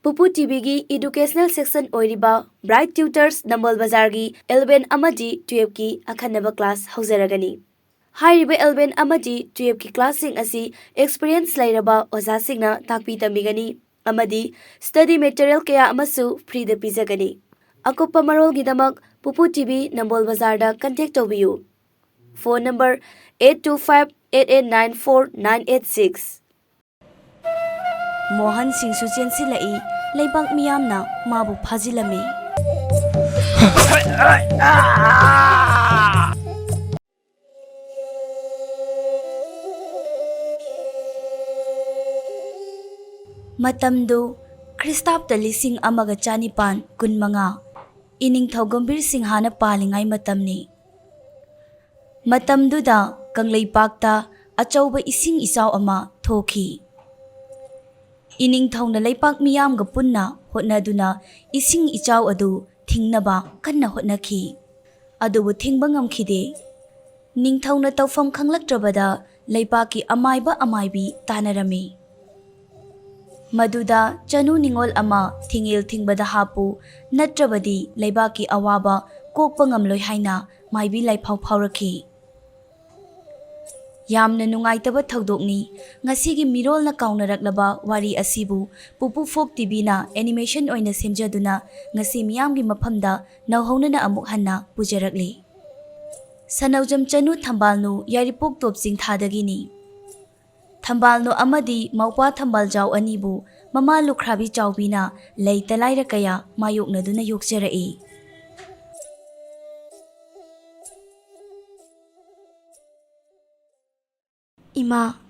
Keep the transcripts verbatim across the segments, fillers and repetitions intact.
ꯄꯨꯄꯨ ꯇꯤꯚꯤꯒꯤ educational section ꯑꯣꯏꯔꯤꯕ Bright Tutors ꯅꯝꯕꯣꯜ ꯕꯖꯥꯔꯒꯤ eleven ꯑꯃꯗꯤ twelveꯀꯤ ꯑꯈꯟꯅꯕ class ꯍꯧꯖꯔꯒꯅꯤ꯫ ꯍꯥꯏꯔꯤꯕ eleven ꯑꯃꯗꯤ twelveꯀꯤ classꯁꯤꯡ ꯑꯁꯤ experience ꯂꯩꯔꯕ ꯑꯣꯖꯥꯁꯤꯡꯅ ꯇꯥꯛꯄꯤ ꯇꯝꯕꯤꯒꯅꯤ ꯑꯃꯗꯤ study material ꯀꯌꯥ ꯑꯃꯁꯨ freeꯗ ꯄꯤꯖꯒꯅꯤ꯫ ꯑꯀꯨꯞꯄ ꯃꯔꯣꯜꯒꯤꯗꯃꯛ ꯄꯨꯄꯨ ꯇꯤꯚꯤ ꯅꯝꯕꯣꯜ ꯕꯖꯥꯔꯗ contact ꯇꯧꯕꯤꯌꯨ꯫ Phone number eight two five eight eight nine four nine eight six꯫ Mohan ꯁꯤꯡꯁꯨ ꯆꯦꯟꯁꯤꯜꯂꯛꯏ꯫ ꯂꯩꯕꯥꯛ ꯃꯤꯌꯥꯝꯅ ꯃꯥꯕꯨ ꯐꯥꯖꯤꯜꯂꯝꯃꯤ꯫ ꯃꯇꯝꯗꯨ ꯈ꯭ꯔꯤꯁꯇꯥꯕꯇ ꯂꯤꯁꯤꯡ ꯑꯃꯒ ꯆꯅꯤꯄꯥꯟ ꯀꯨꯟꯃꯉꯥ, ꯏꯅꯤꯡꯊꯧ ꯒꯝꯚꯤꯔ ꯁꯤꯡꯍꯅ ꯄꯥꯜꯂꯤꯉꯩ ꯃꯇꯝꯅꯤ꯫ ꯃꯇꯝꯗꯨꯗ ꯀꯪꯂꯩꯄꯥꯛꯇ ꯑꯆꯧꯕ ꯏꯁꯤꯡ ꯏꯆꯥꯎ ꯑꯃ ꯊꯣꯛꯈꯤ꯫ ꯏꯅꯤꯡꯊꯧꯅ ꯂꯩꯄꯥꯛ ꯃꯤꯌꯥꯝꯒ ꯄꯨꯟꯅ ꯍꯣꯠꯅꯗꯨꯅ ꯏꯁꯤꯡ ꯏꯆꯥꯎ ꯑꯗꯨ ꯊꯤꯡꯅꯕ ꯀꯟꯅ ꯍꯣꯠꯅꯈꯤ꯫ ꯑꯗꯨꯕꯨ ꯊꯤꯡꯕ ꯉꯝꯈꯤꯗꯦ꯫ ꯅꯤꯡꯊꯧꯅ ꯇꯧꯐꯝ ꯈꯪꯂꯛꯇ꯭ꯔꯕꯗ ꯂꯩꯄꯥꯛꯀꯤ ꯑꯃꯥꯏꯕ ꯑꯃꯥꯏꯕꯤ ꯇꯥꯟꯅꯔꯝꯃꯤ꯫ ꯃꯗꯨꯗ ꯆꯅꯨ ꯅꯤꯉꯣꯜ ꯑꯃ ꯊꯤꯡꯉꯦꯜ ꯊꯤꯡꯕꯗ ꯍꯥꯞꯄꯨ, ꯅꯠꯇ꯭ꯔꯕꯗꯤ ꯂꯩꯕꯥꯛꯀꯤ ꯑꯋꯥꯕ ꯀꯣꯛꯄ ꯉꯝꯂꯣꯏ ꯍꯥꯏꯅ ꯃꯥꯏꯕꯤ ꯂꯥꯏꯐꯥꯎ ꯐꯥꯎꯔꯛꯈꯤ꯫ ꯌꯥꯝꯅ ꯅꯨꯡꯉꯥꯏꯇꯕ ꯊꯧꯗꯣꯛꯅꯤ꯫ ꯉꯁꯤꯒꯤ ꯃꯤꯔꯣꯜꯅ ꯀꯥꯎꯅꯔꯛꯂꯕ ꯋꯥꯔꯤ ꯑꯁꯤꯕꯨ ꯄꯨꯄꯨ ꯐꯣꯛ ꯇꯤꯚꯤꯅ animation ꯑꯣꯏꯅ ꯁꯦꯝꯖꯗꯨꯅ ꯉꯁꯤ ꯃꯤꯌꯥꯝꯒꯤ ꯃꯐꯝꯗ ꯅꯧꯍꯧꯅꯅ ꯑꯃꯨꯛ ꯍꯟꯅ ꯄꯨꯖꯔꯛꯂꯤ꯫ ꯁꯅꯧꯖꯝ ꯆꯅꯨ ꯊꯝꯕꯥꯜꯅꯨ ꯌꯥꯏꯔꯤꯄꯣꯛ ꯇꯣꯞ ꯆꯤꯡꯊꯥꯗꯒꯤꯅꯤ꯫ ꯊꯝꯕꯥꯜꯅꯨ ꯑꯃꯗꯤ ꯃꯧꯄ꯭ꯋꯥ ꯊꯝꯕꯥꯜꯖꯥꯎ ꯑꯅꯤꯕꯨ ꯃꯃꯥ ꯂꯨꯈ꯭ꯔꯥꯕꯤ ꯆꯥꯎꯕꯤꯅ ꯂꯩꯇ ꯂꯥꯏꯔ ꯀꯌꯥ ꯃꯥꯌꯣꯛꯅꯗꯨꯅ ꯌꯣꯛꯆꯔꯛꯏ꯫ ꯏꯃꯥ,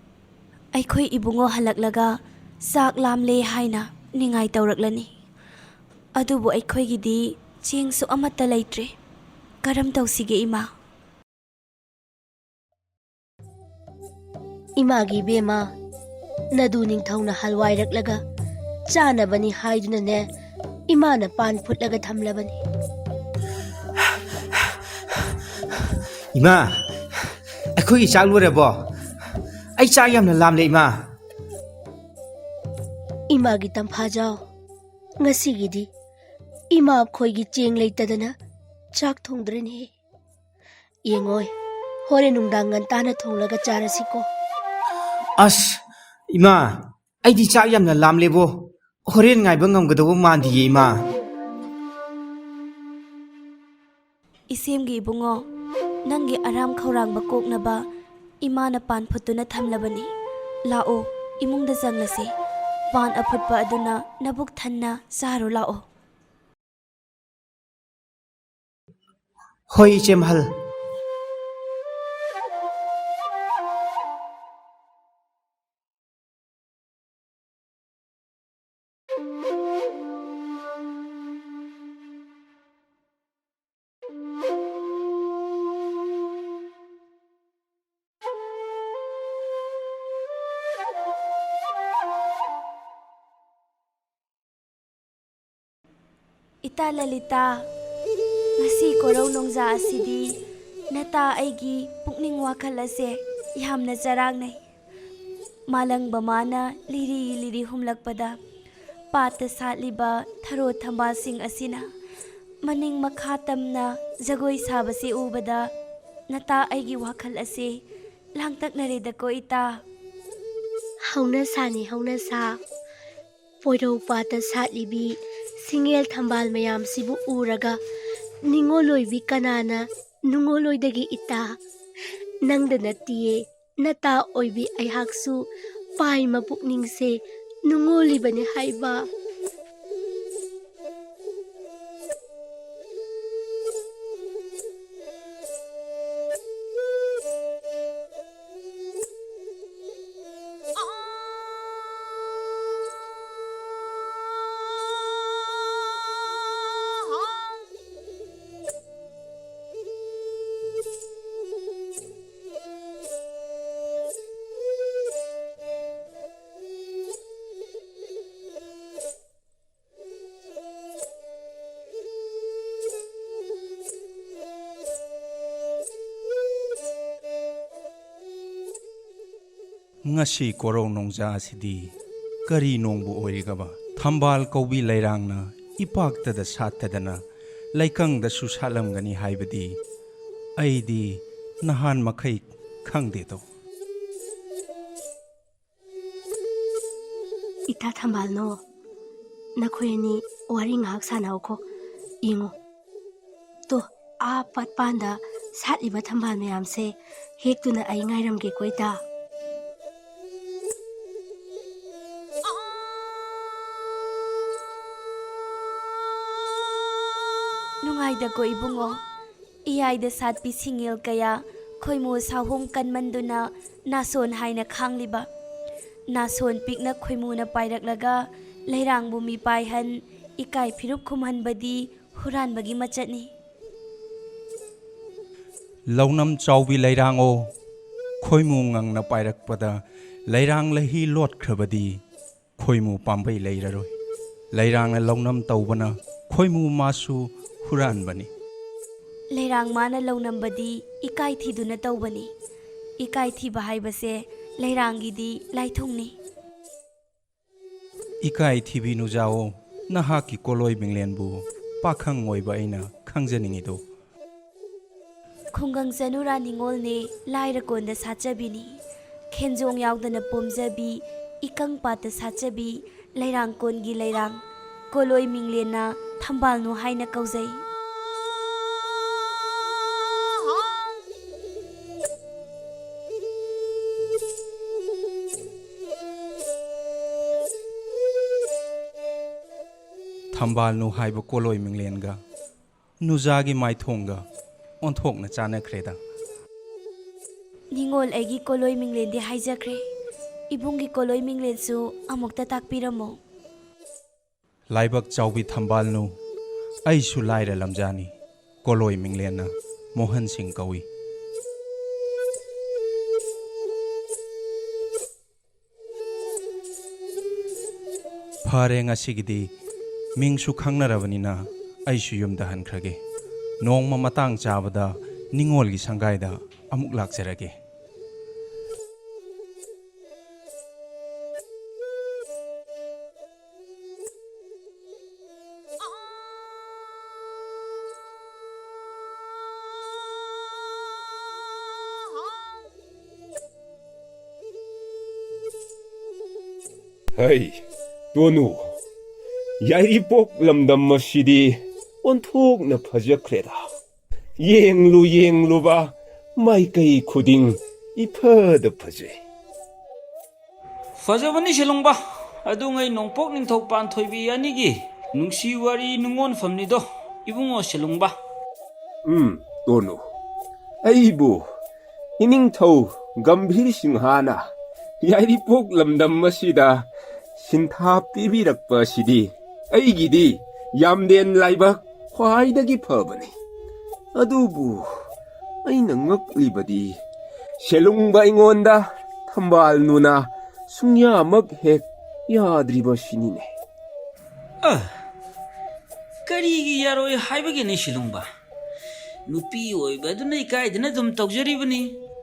ꯑꯩꯈꯣꯏ ꯏꯕꯨꯡꯉꯣ ꯍꯜꯂꯛꯂꯒ ꯆꯥꯛ ꯂꯥꯝꯂꯦ ꯍꯥꯏꯅ ꯅꯤꯡꯉꯥꯏ ꯇꯧꯔꯛꯂꯅꯤ꯫ ꯑꯗꯨꯕꯨ ꯑꯩꯈꯣꯏꯒꯤꯗꯤ ꯆꯦꯡꯁꯨ ꯑꯃꯠꯇ ꯂꯩꯇ꯭ꯔꯦ꯫ ꯀꯔꯝ ꯇꯧꯁꯤꯒꯦ ꯏꯃꯥ? ꯏꯃꯥꯒꯤ ꯏꯕꯦꯝꯃ, ꯅꯗꯨ ꯅꯤꯡꯊꯧꯅ ꯍꯜꯋꯥꯏꯔꯛꯂꯒ ꯆꯥꯅꯕꯅꯤ ꯍꯥꯏꯗꯨꯅꯅꯦ, ꯏꯃꯥꯅ ꯄꯥꯟ ꯐꯨꯠꯂꯒ ꯊꯝꯂꯕꯅꯤ꯫ ꯏꯃꯥ, ꯑꯩꯈꯣꯏꯒꯤ ꯆꯥꯛ ꯂꯣꯏꯔꯕꯣ? ꯑꯩ ꯆꯥꯛ ꯌꯥꯝꯅ ꯂꯥꯝꯂꯦ ꯏꯃꯥ꯫ ꯏꯃꯥꯒꯤ ꯇꯝꯐꯥꯖꯥꯎ, ꯉꯁꯤꯒꯤꯗꯤ ꯏꯃꯥꯈꯣꯏꯒꯤ ꯆꯦꯡ ꯂꯩꯇꯗꯅ ꯆꯥꯛ ꯊꯣꯡꯗ꯭ꯔꯦꯅꯦ꯫ ꯌꯦꯡꯉꯣꯏ, ꯍꯣꯔꯦꯟ ꯅꯨꯡꯗꯥꯡ ꯉꯟꯇꯥꯅ ꯊꯣꯡꯂꯒ ꯆꯥꯔꯁꯤꯀꯣ꯫ ꯑꯁ, ꯏꯃꯥ, ꯑꯩꯗꯤ ꯆꯥꯛ ꯌꯥꯝꯅ ꯂꯥꯝꯂꯦꯕꯣ꯫ ꯍꯣꯔꯦꯟ ꯉꯥꯏꯕ ꯉꯝꯒꯗꯧꯕ ꯃꯥꯟꯗꯤꯌꯦ, ꯏꯃꯥ꯫ ꯏꯁꯦꯝꯒꯤ ꯏꯕꯨꯡꯉꯣ, ꯅꯪꯒꯤ ꯑꯔꯥꯝ ꯈꯧꯔꯥꯡꯕ ꯀꯣꯛꯅꯕ ꯏꯃꯥꯅ ꯄꯥꯟ ꯐꯨꯠꯇꯨꯅ ꯊꯝꯂꯕꯅꯤ꯫ ꯂꯥꯛꯑꯣ, ꯏꯃꯨꯡꯗ ꯆꯪꯂꯁꯤ꯫ ꯄꯥꯟ ꯑꯐꯨꯠꯄ ꯑꯗꯨꯅ ꯅꯕꯨꯛ ꯊꯟꯅ ꯆꯥꯔꯣ ꯂꯥꯛꯑꯣ꯫ ꯍꯣꯏ, ꯏꯆꯦ ꯃꯍꯜ꯫ ꯏꯇꯥ ꯂꯂꯤꯇꯥ, ꯉꯁꯤ ꯀꯣꯔꯧ ꯅꯣꯡꯖꯥ ꯑꯁꯤꯗꯤ ꯅꯇꯥ ꯑꯩꯒꯤ ꯄꯨꯛꯅꯤꯡ ꯋꯥꯈꯜ ꯑꯁꯦ ꯌꯥꯝꯅ ꯆꯔꯥꯡꯅꯩ꯫ ꯃꯥꯂꯪꯕ ꯃꯥꯅ ꯂꯤꯔꯤ ꯂꯤꯔꯤ ꯍꯨꯝꯂꯛꯄꯗ, ꯄꯥꯠꯇ ꯁꯥꯠꯂꯤꯕ ꯊꯔꯣ ꯊꯝꯕꯥꯜꯁꯤꯡ ꯑꯁꯤꯅ ꯃꯅꯤꯡ ꯃꯈꯥ ꯇꯝꯅ ꯖꯒꯣꯏ ꯁꯥꯕꯁꯤ ꯎꯕꯗ, ꯅꯇꯥ ꯑꯩꯒꯤ ꯋꯥꯈꯜ ꯑꯁꯤ ꯂꯥꯡꯇꯛꯅꯔꯦꯗꯀꯣ ꯏꯇꯥ꯫ ꯍꯧꯅꯁꯥꯅꯤ, ꯍꯧꯅꯁꯥ꯫ ꯄꯣꯏꯔꯧ ꯄꯥꯠꯇ ꯁꯥꯠꯂꯤꯕꯤ ꯁꯤꯡꯉꯦꯜ ꯊꯝꯕꯥꯜ ꯃꯌꯥꯝꯁꯤꯕꯨ ꯎꯔꯒ ꯅꯤꯡꯉꯣꯜ ꯑꯣꯏꯕꯤ ꯀꯅꯥꯅ ꯅꯨꯡꯉꯣꯜ ꯑꯣꯏꯗꯒꯦ ꯏꯇꯥ? ꯅꯪꯗ ꯅꯠꯇꯤꯌꯦ, ꯅꯇꯥ ꯑꯣꯏꯕꯤ ꯑꯩꯍꯥꯛꯁꯨ ꯄꯥꯏꯃ ꯄꯨꯛꯅꯤꯡꯁꯦ ꯅꯨꯡꯉꯣꯜꯂꯤꯕꯅꯤ ꯍꯥꯏꯕ꯫ ꯉꯁꯤ ꯀꯣꯔꯧ ꯅꯣꯡꯖꯥ ꯑꯁꯤꯗꯤ ꯀꯔꯤ ꯅꯣꯡꯕꯨ ꯑꯣꯏꯔꯤꯒꯕ? ꯊꯝꯕꯥꯜ ꯀꯧꯕꯤ ꯂꯩꯔꯥꯡꯅ ꯏꯄꯥꯛꯇꯗ ꯁꯥꯠꯇꯗꯅ ꯂꯩꯀꯪꯗꯁꯨ ꯁꯥꯠꯂꯝꯒꯅꯤ ꯍꯥꯏꯕꯗꯤ ꯑꯩꯗꯤ ꯅꯍꯥꯟ ꯃꯈꯩ ꯈꯪꯗꯦꯗꯣ꯫ ꯏꯇꯥ ꯊꯝꯕꯥꯜꯅꯣ, ꯅꯈꯣꯏ ꯑꯅꯤ ꯋꯥꯔꯤ ꯉꯥꯏꯍꯥꯛ ꯁꯥꯟꯅꯧꯀꯣ꯫ ꯌꯦꯡꯉꯣ, ꯇꯣ, ꯑꯥ ꯄꯥꯠꯄꯥꯟꯗ ꯁꯥꯠꯂꯤꯕ ꯊꯝꯕꯥꯜ ꯃꯌꯥꯝꯁꯦ ꯍꯦꯛꯇꯨꯅ ꯑꯩ ꯉꯥꯏꯔꯝꯒꯦꯀꯣ, ꯏꯇꯥ꯫ ꯅꯨꯡꯉꯥꯏꯗꯀꯣ ꯏꯕꯨꯡꯉꯣ, ꯏꯌꯥꯏꯗ ꯁꯥꯠꯄꯤ ꯁꯤꯡꯉꯦꯜ ꯀꯌꯥ ꯈꯣꯏꯃꯨ ꯁꯥꯍꯣꯡ ꯀꯟꯃꯟꯗꯨꯅ ꯅꯥꯁꯣꯟ ꯍꯥꯏꯅ ꯈꯥꯡꯂꯤꯕ꯫ ꯅꯥꯁꯣꯟ ꯄꯤꯛꯅ ꯈꯣꯏꯃꯨꯅ ꯄꯥꯏꯔꯛꯂꯒ ꯂꯩꯔꯥꯡꯕꯨ ꯃꯤꯄꯥꯏꯍꯟ, ꯏꯀꯥꯏ ꯐꯤꯔꯨꯞ ꯈꯨꯝꯍꯟꯕꯗꯤ ꯍꯨꯔꯥꯟꯕꯒꯤ ꯃꯆꯠꯅꯤ꯫ ꯂꯧꯅꯝ ꯆꯥꯎꯕꯤ ꯂꯩꯔꯥꯡꯉꯣ, ꯈꯣꯏꯃꯨ ꯉꯪꯅ ꯄꯥꯏꯔꯛꯄꯗ ꯂꯩꯔꯥꯡ ꯂꯩꯍꯤ ꯂꯣꯠꯈ꯭ꯔꯕꯗꯤ ꯈꯣꯏꯃꯨ ꯄꯥꯝꯕꯩ ꯂꯩꯔꯔꯣꯏ꯫ ꯂꯩꯔꯥꯡꯅ ꯂꯧꯅꯝ ꯇꯧꯕꯅ ꯈꯣꯏꯃꯨ ꯃꯥꯁꯨ ꯍꯨꯔꯥꯟꯕꯅꯤ꯫ ꯂꯩꯔꯥꯡ ꯃꯥꯅ ꯂꯧꯅꯝꯕꯗꯤ ꯏꯀꯥꯏ ꯊꯤꯗꯨꯅ ꯇꯧꯕꯅꯤ꯫ ꯏꯀꯥꯏ ꯊꯤꯕ ꯍꯥꯏꯕꯁꯦ ꯂꯩꯔꯥꯡꯒꯤꯗꯤ ꯂꯥꯏꯊꯨꯡꯅꯤ꯫ ꯏꯀꯥꯏ ꯊꯤꯕꯤ ꯅꯨꯖꯥꯋꯣ, ꯅꯍꯥꯛꯀꯤ ꯀꯣꯂꯣꯏ ꯃꯤꯡꯂꯦꯟꯕꯨ ꯄꯥꯈꯪ ꯑꯣꯏꯕ ꯑꯩꯅ ꯈꯪꯖꯅꯤꯡꯉꯤꯗꯣ꯫ ꯈꯨꯡꯒꯪ ꯆꯅꯨꯔꯥ ꯅꯤꯉꯣꯜꯅꯦ ꯂꯥꯏꯔ ꯀꯣꯟꯗ ꯁꯥꯠꯆꯕꯤꯅꯤ꯫ ꯈꯦꯟꯖꯣꯡ ꯌꯥꯎꯗꯅ ꯄꯣꯝꯖꯕꯤ, ꯏꯀꯪ ꯄꯥꯠꯇ ꯁꯥꯠꯆꯕꯤ, ꯂꯩꯔꯥꯡ ꯀꯣꯟꯒꯤ ꯂꯩꯔꯥꯡ꯫ ꯀꯣꯂꯣꯏ ꯃꯤꯡꯂꯦꯟꯅ ꯊꯝꯕꯥꯜꯅꯨ ꯍꯥꯏꯅ ꯀꯧꯖꯩ꯫ ꯊꯝꯕꯥꯜꯅꯨ ꯍꯥꯏꯕ ꯀꯣꯂꯣꯏ ꯃꯤꯡꯂꯦꯟꯒ ꯅꯨꯖꯥꯒꯤ ꯃꯥꯏꯊꯣꯡꯒ ꯑꯣꯟꯊꯣꯛꯅ ꯆꯥꯟꯅꯈ꯭ꯔꯦꯗ꯫ ꯅꯤꯉꯣꯜ ꯑꯩꯒꯤ ꯀꯣꯂꯣꯏ ꯃꯤꯡꯂꯦꯟꯗꯤ ꯍꯥꯏꯖꯈ꯭ꯔꯦ꯫ ꯏꯕꯨꯡꯒꯤ ꯀꯣꯂꯣꯏ ꯃꯤꯡꯂꯦꯟꯁꯨ ꯑꯃꯨꯛꯇ ꯇꯥꯛꯄꯤꯔꯝꯃꯣ꯫ ꯂꯥꯏꯕꯛ ꯆꯥꯎꯕꯤ ꯊꯝꯕꯥꯜꯅꯨ, ꯑꯩꯁꯨ ꯂꯥꯏꯔ ꯂꯝꯖꯥꯅꯤ꯫ ꯀꯣꯂꯣꯏ ꯃꯤꯡꯂꯦꯟꯅ ꯃꯣꯍꯟ ꯁꯤꯡ ꯀꯧꯏ꯫ ꯐꯔꯦ, ꯉꯁꯤꯒꯤꯗꯤ ꯃꯤꯡꯁꯨ ꯈꯪꯅꯔꯕꯅꯤꯅ ꯑꯩꯁꯨ ꯌꯨꯝꯗ ꯍꯟꯈ꯭ꯔꯒꯦ꯫ ꯅꯣꯡꯃ ꯃꯇꯥꯡ ꯆꯥꯕꯗ ꯅꯤꯉꯣꯜꯒꯤ ꯁꯪꯒꯥꯏꯗ ꯑꯃꯨꯛ ꯂꯥꯛꯆꯔꯒꯦ꯫ ꯑꯩ, ꯇꯣꯅꯨ, ꯌꯥꯏꯔꯤꯄꯣꯛ ꯂꯝꯗꯝ ꯑꯁꯤꯗꯤ ꯑꯣꯟꯊꯣꯛꯅ ꯐꯖꯈ꯭ꯔꯦꯗ꯫ ꯌꯦꯡꯂꯨ ꯌꯦꯡꯂꯨꯕ ꯃꯥꯏꯀꯩ ꯈꯨꯗꯤꯡ ꯏꯐꯗ ꯐꯖꯩ꯫ ꯐꯖꯕꯅꯤ ꯁꯤꯂꯨꯡꯕ꯫ ꯑꯗꯨꯉꯩ ꯅꯣꯡꯄꯣꯛ ꯅꯤꯡꯊꯧ ꯄꯥꯟꯊꯣꯏꯕꯤ ꯑꯅꯤꯒꯤ ꯅꯨꯡꯁꯤ ꯋꯥꯔꯤ ꯅꯨꯡꯉꯣꯟꯐꯝꯅꯤꯗꯣ, ꯏꯕꯨꯡꯉꯣ ꯁꯤꯂꯨꯡꯕ꯫ ꯎꯝ, ꯇꯣꯅꯨ, ꯑꯩꯕꯨ ꯏꯅꯤꯡꯊꯧ ꯒꯝꯚꯤꯔ ꯁꯤꯡꯍꯅ ꯌꯥꯏꯔꯤꯄꯣꯛ ꯂꯝꯗꯝ ꯑꯁꯤꯗ ꯁꯤꯟꯊꯥ ꯄꯤꯕꯤꯔꯛꯄ ꯑꯁꯤꯗꯤ ꯑꯩꯒꯤꯗꯤ ꯌꯥꯝꯗꯦꯟ ꯂꯥꯏꯕꯛ ꯈ꯭ꯋꯥꯏꯗꯒꯤ ꯐꯕꯅꯤ꯫ ꯑꯗꯨꯕꯨ ꯑꯩꯅ ꯉꯛꯂꯤꯕꯗꯤ ꯁꯦꯂꯨꯡꯕ ꯑꯩꯉꯣꯟꯗ ꯊꯝꯕꯥꯜꯅꯨꯅ ꯁꯨꯡꯌꯥꯃꯛ ꯍꯦꯛ ꯌꯥꯗ꯭ꯔꯤꯕꯁꯤꯅꯤꯅꯦ꯫ ꯑ, ꯀꯔꯤꯒꯤ ꯌꯥꯔꯣꯏ ꯍꯥꯏꯕꯒꯤꯅꯤ ꯁꯤꯂꯨꯡꯕ? ꯅꯨꯄꯤ ꯑꯣꯏꯕ ꯑꯗꯨꯅ ꯏꯀꯥꯏꯗꯅ ꯑꯗꯨꯝ ꯇꯧꯖꯔꯤꯕꯅꯤ꯫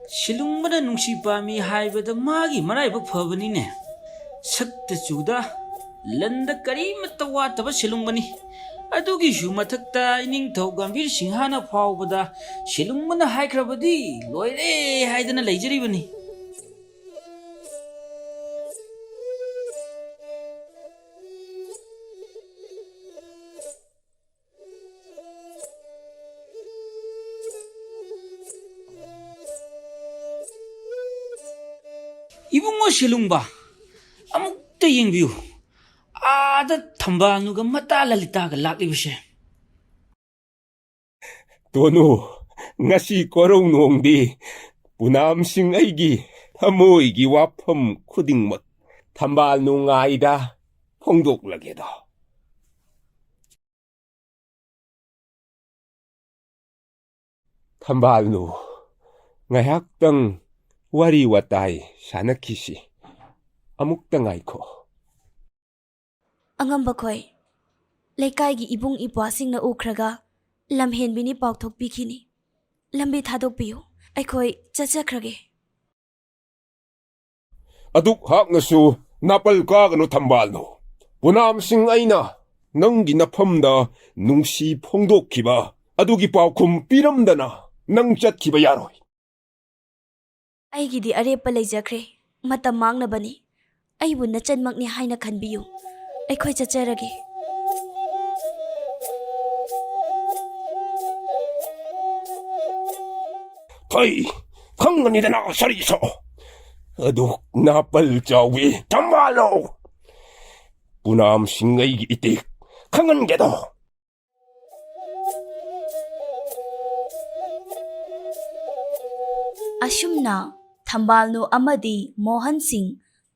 ꯁꯤꯂꯨꯡꯕꯅ ꯅꯨꯡꯁꯤ ꯄꯥꯝꯃꯤ ꯍꯥꯏꯕꯗ ꯃꯥꯒꯤ ꯃꯔꯥꯏꯕꯛ ꯐꯕꯅꯤꯅꯦ꯫ ꯁꯛꯇ ꯆꯨꯗ, ꯂꯟꯗ ꯀꯔꯤꯃꯠꯇ ꯋꯥꯠꯇꯕ ꯁꯤꯂꯨꯡꯕꯅꯤ꯫ ꯑꯗꯨꯒꯤꯁꯨ ꯃꯊꯛꯇ ꯏꯅꯤꯡꯊꯧ ꯒꯝꯚꯤꯔ ꯁꯤꯡꯍꯅ ꯐꯥꯎꯕꯗ ꯁꯤꯂꯨꯡꯕꯅ ꯍꯥꯏꯈ꯭ꯔꯕꯗꯤ ꯂꯣꯏꯔꯦ ꯍꯥꯏꯗꯅ ꯂꯩꯖꯔꯤꯕꯅꯤ꯫ ꯏꯕꯨꯡꯉꯣ ꯁꯤꯂꯨꯡꯕ, ꯑꯃꯨꯛꯇ ꯌꯦꯡꯕꯤꯌꯨ꯫ ꯑꯥꯗ ꯊꯝꯕꯥꯜꯅꯨꯒ ꯃꯇꯥ ꯂꯂꯤꯇꯥꯒ ꯂꯥꯛꯂꯤꯕꯁꯦ꯫ ꯇꯣꯅꯨ, ꯉꯁꯤ ꯀꯣꯔꯧꯅꯣꯡꯗꯤ ꯄꯨꯅꯥꯝꯁꯤꯡ ꯑꯩꯒꯤ ꯊꯃꯣꯏꯒꯤ ꯋꯥꯐꯝ ꯈꯨꯗꯤꯡꯃꯛ ꯊꯝꯕꯥꯜꯅꯨ ꯉꯥꯏꯗ ꯐꯣꯡꯗꯣꯛꯂꯒꯦꯗꯣ꯫ ꯊꯝꯕꯥꯜꯅꯨ, ꯉꯥꯏꯍꯥꯛꯇꯪ ꯋꯥꯔꯤ ꯋꯥꯇꯥꯏ ꯁꯥꯟꯅꯈꯤꯁꯤ꯫ ꯑꯃꯨꯛꯇ ꯉꯥꯏꯈꯣ꯫ ꯑꯉꯝꯕ ꯈꯣꯏ, ꯂꯩꯀꯥꯏꯒꯤ ꯏꯕꯨꯡ ꯏꯄ꯭ꯋꯥꯁꯤꯡꯅ ꯎꯈ꯭ꯔꯒ ꯂꯝꯍꯦꯟꯕꯤꯅꯤ ꯄꯥꯎꯊꯣꯛꯄꯤꯈꯤꯅꯤ꯫ ꯂꯝꯕꯤ ꯊꯥꯗꯣꯛꯄꯤꯌꯨ, ꯑꯩꯈꯣꯏ ꯆꯠꯆꯈ꯭ꯔꯒꯦ꯫ ꯑꯗꯨꯛ ꯍꯥꯛꯅꯁꯨ ꯅꯥꯄꯜ ꯀꯥꯒꯅꯨ ꯊꯝꯕꯥꯜꯅꯨ꯫ ꯄꯨꯅꯥꯝꯁꯤꯡ ꯑꯩꯅ ꯅꯪꯒꯤ ꯅꯐꯝꯗ ꯅꯨꯡꯁꯤ ꯐꯣꯡꯗꯣꯛꯈꯤꯕ ꯑꯗꯨꯒꯤ ꯄꯥꯎꯈꯨꯝ ꯄꯤꯔꯝꯗꯅ ꯅꯪ ꯆꯠꯈꯤꯕ ꯌꯥꯔꯣꯏ꯫ ꯑꯩꯒꯤꯗꯤ ꯑꯔꯦꯞꯄ ꯂꯩꯖꯈ꯭ꯔꯦ, ꯃꯇꯝ ꯃꯥꯡꯅꯕꯅꯤ꯫ ꯑꯩꯕꯨ ꯅꯆꯟꯃꯛꯅꯤ ꯍꯥꯏꯅ ꯈꯟꯕꯤꯌꯨ꯫ ꯑꯩꯈꯣꯏ ꯆꯠꯆꯔꯒꯦ꯫ ꯐꯩ, ꯈꯪꯒꯅꯤꯗꯅ ꯁꯔꯤꯁꯣ꯫ ꯑꯗꯨ ꯅꯥꯄꯜ ꯆꯥꯎꯕꯤ ꯊꯝꯕꯥꯜꯂꯣ꯫ ꯄꯨꯅꯥꯝꯁꯤꯡ ꯑꯩꯒꯤ ꯏꯇꯤꯛ ꯈꯪꯍꯟꯒꯦꯗꯣ꯫ ꯑꯁꯨꯝꯅ ꯊꯝꯕꯥꯜꯅꯨ ꯑꯃꯗꯤ ꯃꯣꯍꯟ ꯁꯤꯡ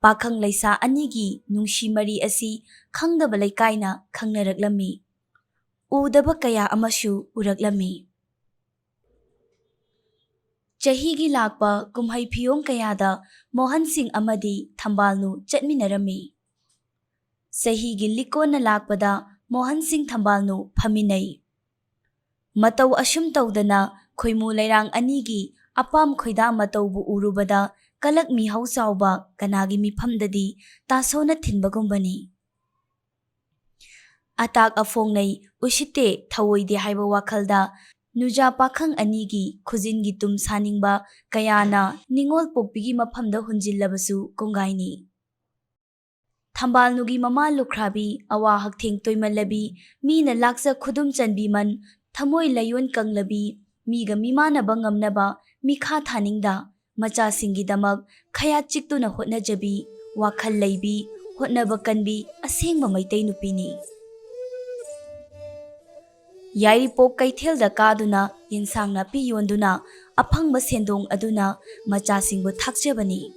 ꯄꯥꯈꯪ ꯂꯩꯁꯥ ꯑꯅꯤꯒꯤ ꯅꯨꯡꯁꯤ ꯃꯔꯤ ꯑꯁꯤ ꯈꯪꯗꯕ ꯂꯩꯀꯥꯏꯅ ꯈꯪꯅꯔꯛꯂꯝꯃꯤ꯫ ꯎꯗꯕ ꯀꯌꯥ ꯑꯃꯁꯨ ꯎꯔꯛꯂꯝꯃꯤ꯫ ꯆꯍꯤꯒꯤ ꯂꯥꯛꯄ ꯀꯨꯝꯍꯩ ꯐꯤꯌꯣꯡ ꯀꯌꯥꯗ ꯃꯣꯍꯟ ꯁꯤꯡ ꯑꯃꯗꯤ ꯊꯝꯕꯥꯜꯅꯨ ꯆꯠꯃꯤꯟꯅꯔꯝꯃꯤ꯫ ꯆꯍꯤꯒꯤ ꯂꯤꯛꯀꯣꯟꯅ ꯂꯥꯛꯄꯗ ꯃꯣꯍꯟ ꯁꯤꯡ ꯊꯝꯕꯥꯜꯅꯨ ꯐꯝꯃꯤꯟꯅꯩ꯫ ꯃꯇꯧ ꯑꯁꯨꯝ ꯇꯧꯗꯅ ꯈꯣꯏꯃꯨ ꯂꯩꯔꯥꯡ ꯑꯅꯤꯒꯤ ꯑꯄꯥꯝ ꯈꯣꯏꯗꯥ ꯃꯇꯧꯕꯨ ꯎꯔꯨꯕꯗ ꯀꯂꯛ ꯃꯤꯍꯧ ꯆꯥꯎꯕ ꯀꯅꯥꯒꯤ ꯃꯤꯐꯝꯗꯗꯤ ꯇꯥꯁꯣꯅ ꯊꯤꯟꯕꯒꯨꯝꯕꯅꯤ꯫ ꯑꯇꯥꯛ ꯑꯐꯣꯡꯅꯩ ꯎꯁꯤꯠꯇꯦ ꯊꯧꯑꯣꯏꯗꯦ ꯍꯥꯏꯕ ꯋꯥꯈꯜꯗ ꯅꯨꯖꯥ ꯄꯥꯈꯪ ꯑꯅꯤꯒꯤ ꯈꯨꯖꯤꯟꯒꯤ ꯇꯨꯝ ꯁꯥꯅꯤꯡꯕ ꯀꯌꯥꯅ ꯅꯤꯉꯣꯜ ꯄꯣꯛꯄꯤꯒꯤ ꯃꯐꯝꯗ ꯍꯨꯟꯖꯤꯜꯂꯕꯁꯨ ꯀꯣꯡꯒꯥꯏꯅꯤ꯫ ꯊꯝꯕꯥꯜꯅꯨꯒꯤ ꯃꯃꯥ ꯂꯨꯈ꯭ꯔꯥꯕꯤ, ꯑꯋꯥ ꯍꯛꯊꯦꯡ ꯇꯣꯏꯃꯜꯂꯕꯤ, ꯃꯤꯅ ꯂꯥꯛꯆ ꯈꯨꯗꯨꯝ ꯆꯟꯕꯤꯃꯟ, ꯊꯃꯣꯏ ꯂꯥꯏꯌꯣꯟ ꯀꯪꯂꯕꯤ, ꯃꯤꯒ ꯃꯤꯃꯥꯟꯅꯕ ꯉꯝꯅꯕ ꯃꯤꯈꯥ ꯊꯥꯅꯤꯡꯗ, ꯃꯆꯥꯁꯤꯡꯒꯤꯗꯃꯛ ꯈꯌꯥꯠ ꯆꯤꯛꯇꯨꯅ ꯍꯣꯠꯅꯖꯕꯤ, ꯋꯥꯈꯜ ꯂꯩꯕꯤ, ꯍꯣꯠꯅꯕ ꯀꯟꯕꯤ ꯑꯁꯦꯡꯕ ꯃꯩꯇꯩ ꯅꯨꯄꯤꯅꯤ꯫ ꯌꯥꯏꯔꯤꯄꯣꯛ ꯀꯩꯊꯦꯜꯗ ꯀꯥꯗꯨꯅ ꯌꯦꯟꯁꯥꯡ ꯅꯥꯄꯤ ꯌꯣꯟꯗꯨꯅ ꯑꯐꯪꯕ ꯁꯦꯟꯗꯣꯡ ꯑꯗꯨꯅ ꯃꯆꯥꯁꯤꯡꯕꯨ ꯊꯥꯛꯆꯕꯅꯤ꯫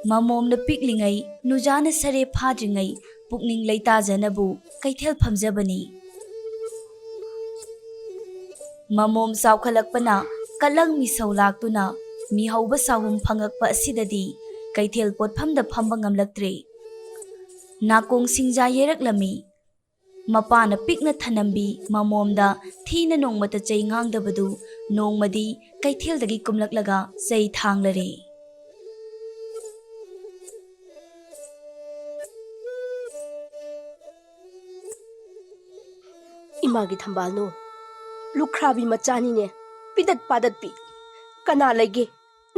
ꯃꯃꯣꯝꯅ ꯄꯤꯛꯂꯤꯉꯩ, ꯅꯨꯖꯥꯅ ꯁꯔꯦ ꯐꯥꯗ꯭ꯔꯤꯉꯩ ꯄꯨꯛꯅꯤꯡ ꯂꯩꯇꯥꯖꯅꯕꯨ ꯀꯩꯊꯦꯜ ꯐꯝꯖꯕꯅꯤ꯫ ꯃꯃꯣꯝ ꯆꯥꯎꯈꯠꯂꯛꯄꯅ ꯀꯠꯂꯪ ꯃꯤꯁꯧ ꯂꯥꯛꯇꯨꯅ ꯃꯤꯍꯧꯕ ꯁꯥꯍꯨꯝ ꯐꯪꯉꯛꯄ ꯑꯁꯤꯗꯗꯤ ꯀꯩꯊꯦꯜ ꯄꯣꯠꯐꯝꯗ ꯐꯝꯕ ꯉꯝꯂꯛꯇ꯭ꯔꯦ꯫ ꯅꯥꯀꯣꯡ ꯁꯤꯡꯖꯥ ꯌꯩꯔꯛꯂꯝꯃꯤ꯫ ꯃꯄꯥꯅ ꯄꯤꯛꯅ ꯊꯅꯝꯕꯤ ꯃꯃꯣꯝꯗ ꯊꯤꯅ ꯅꯣꯡꯃꯇ ꯆꯩ ꯉꯥꯡꯗꯕꯗꯨ ꯅꯣꯡꯃꯗꯤ ꯀꯩꯊꯦꯜꯗꯒꯤ ꯀꯨꯝꯂꯛꯂꯒ ꯆꯩ ꯊꯥꯡꯂꯔꯦ꯫ ꯏꯃꯥꯒꯤ ꯊꯝꯕꯥꯜꯅꯨ, ꯂꯨꯈ꯭ꯔꯥꯕꯤ ꯃꯆꯥꯅꯤꯅꯦ, ꯄꯤꯗꯠ ꯄꯥꯗꯠꯄꯤ꯫ ꯀꯅꯥ ꯂꯩꯒꯦ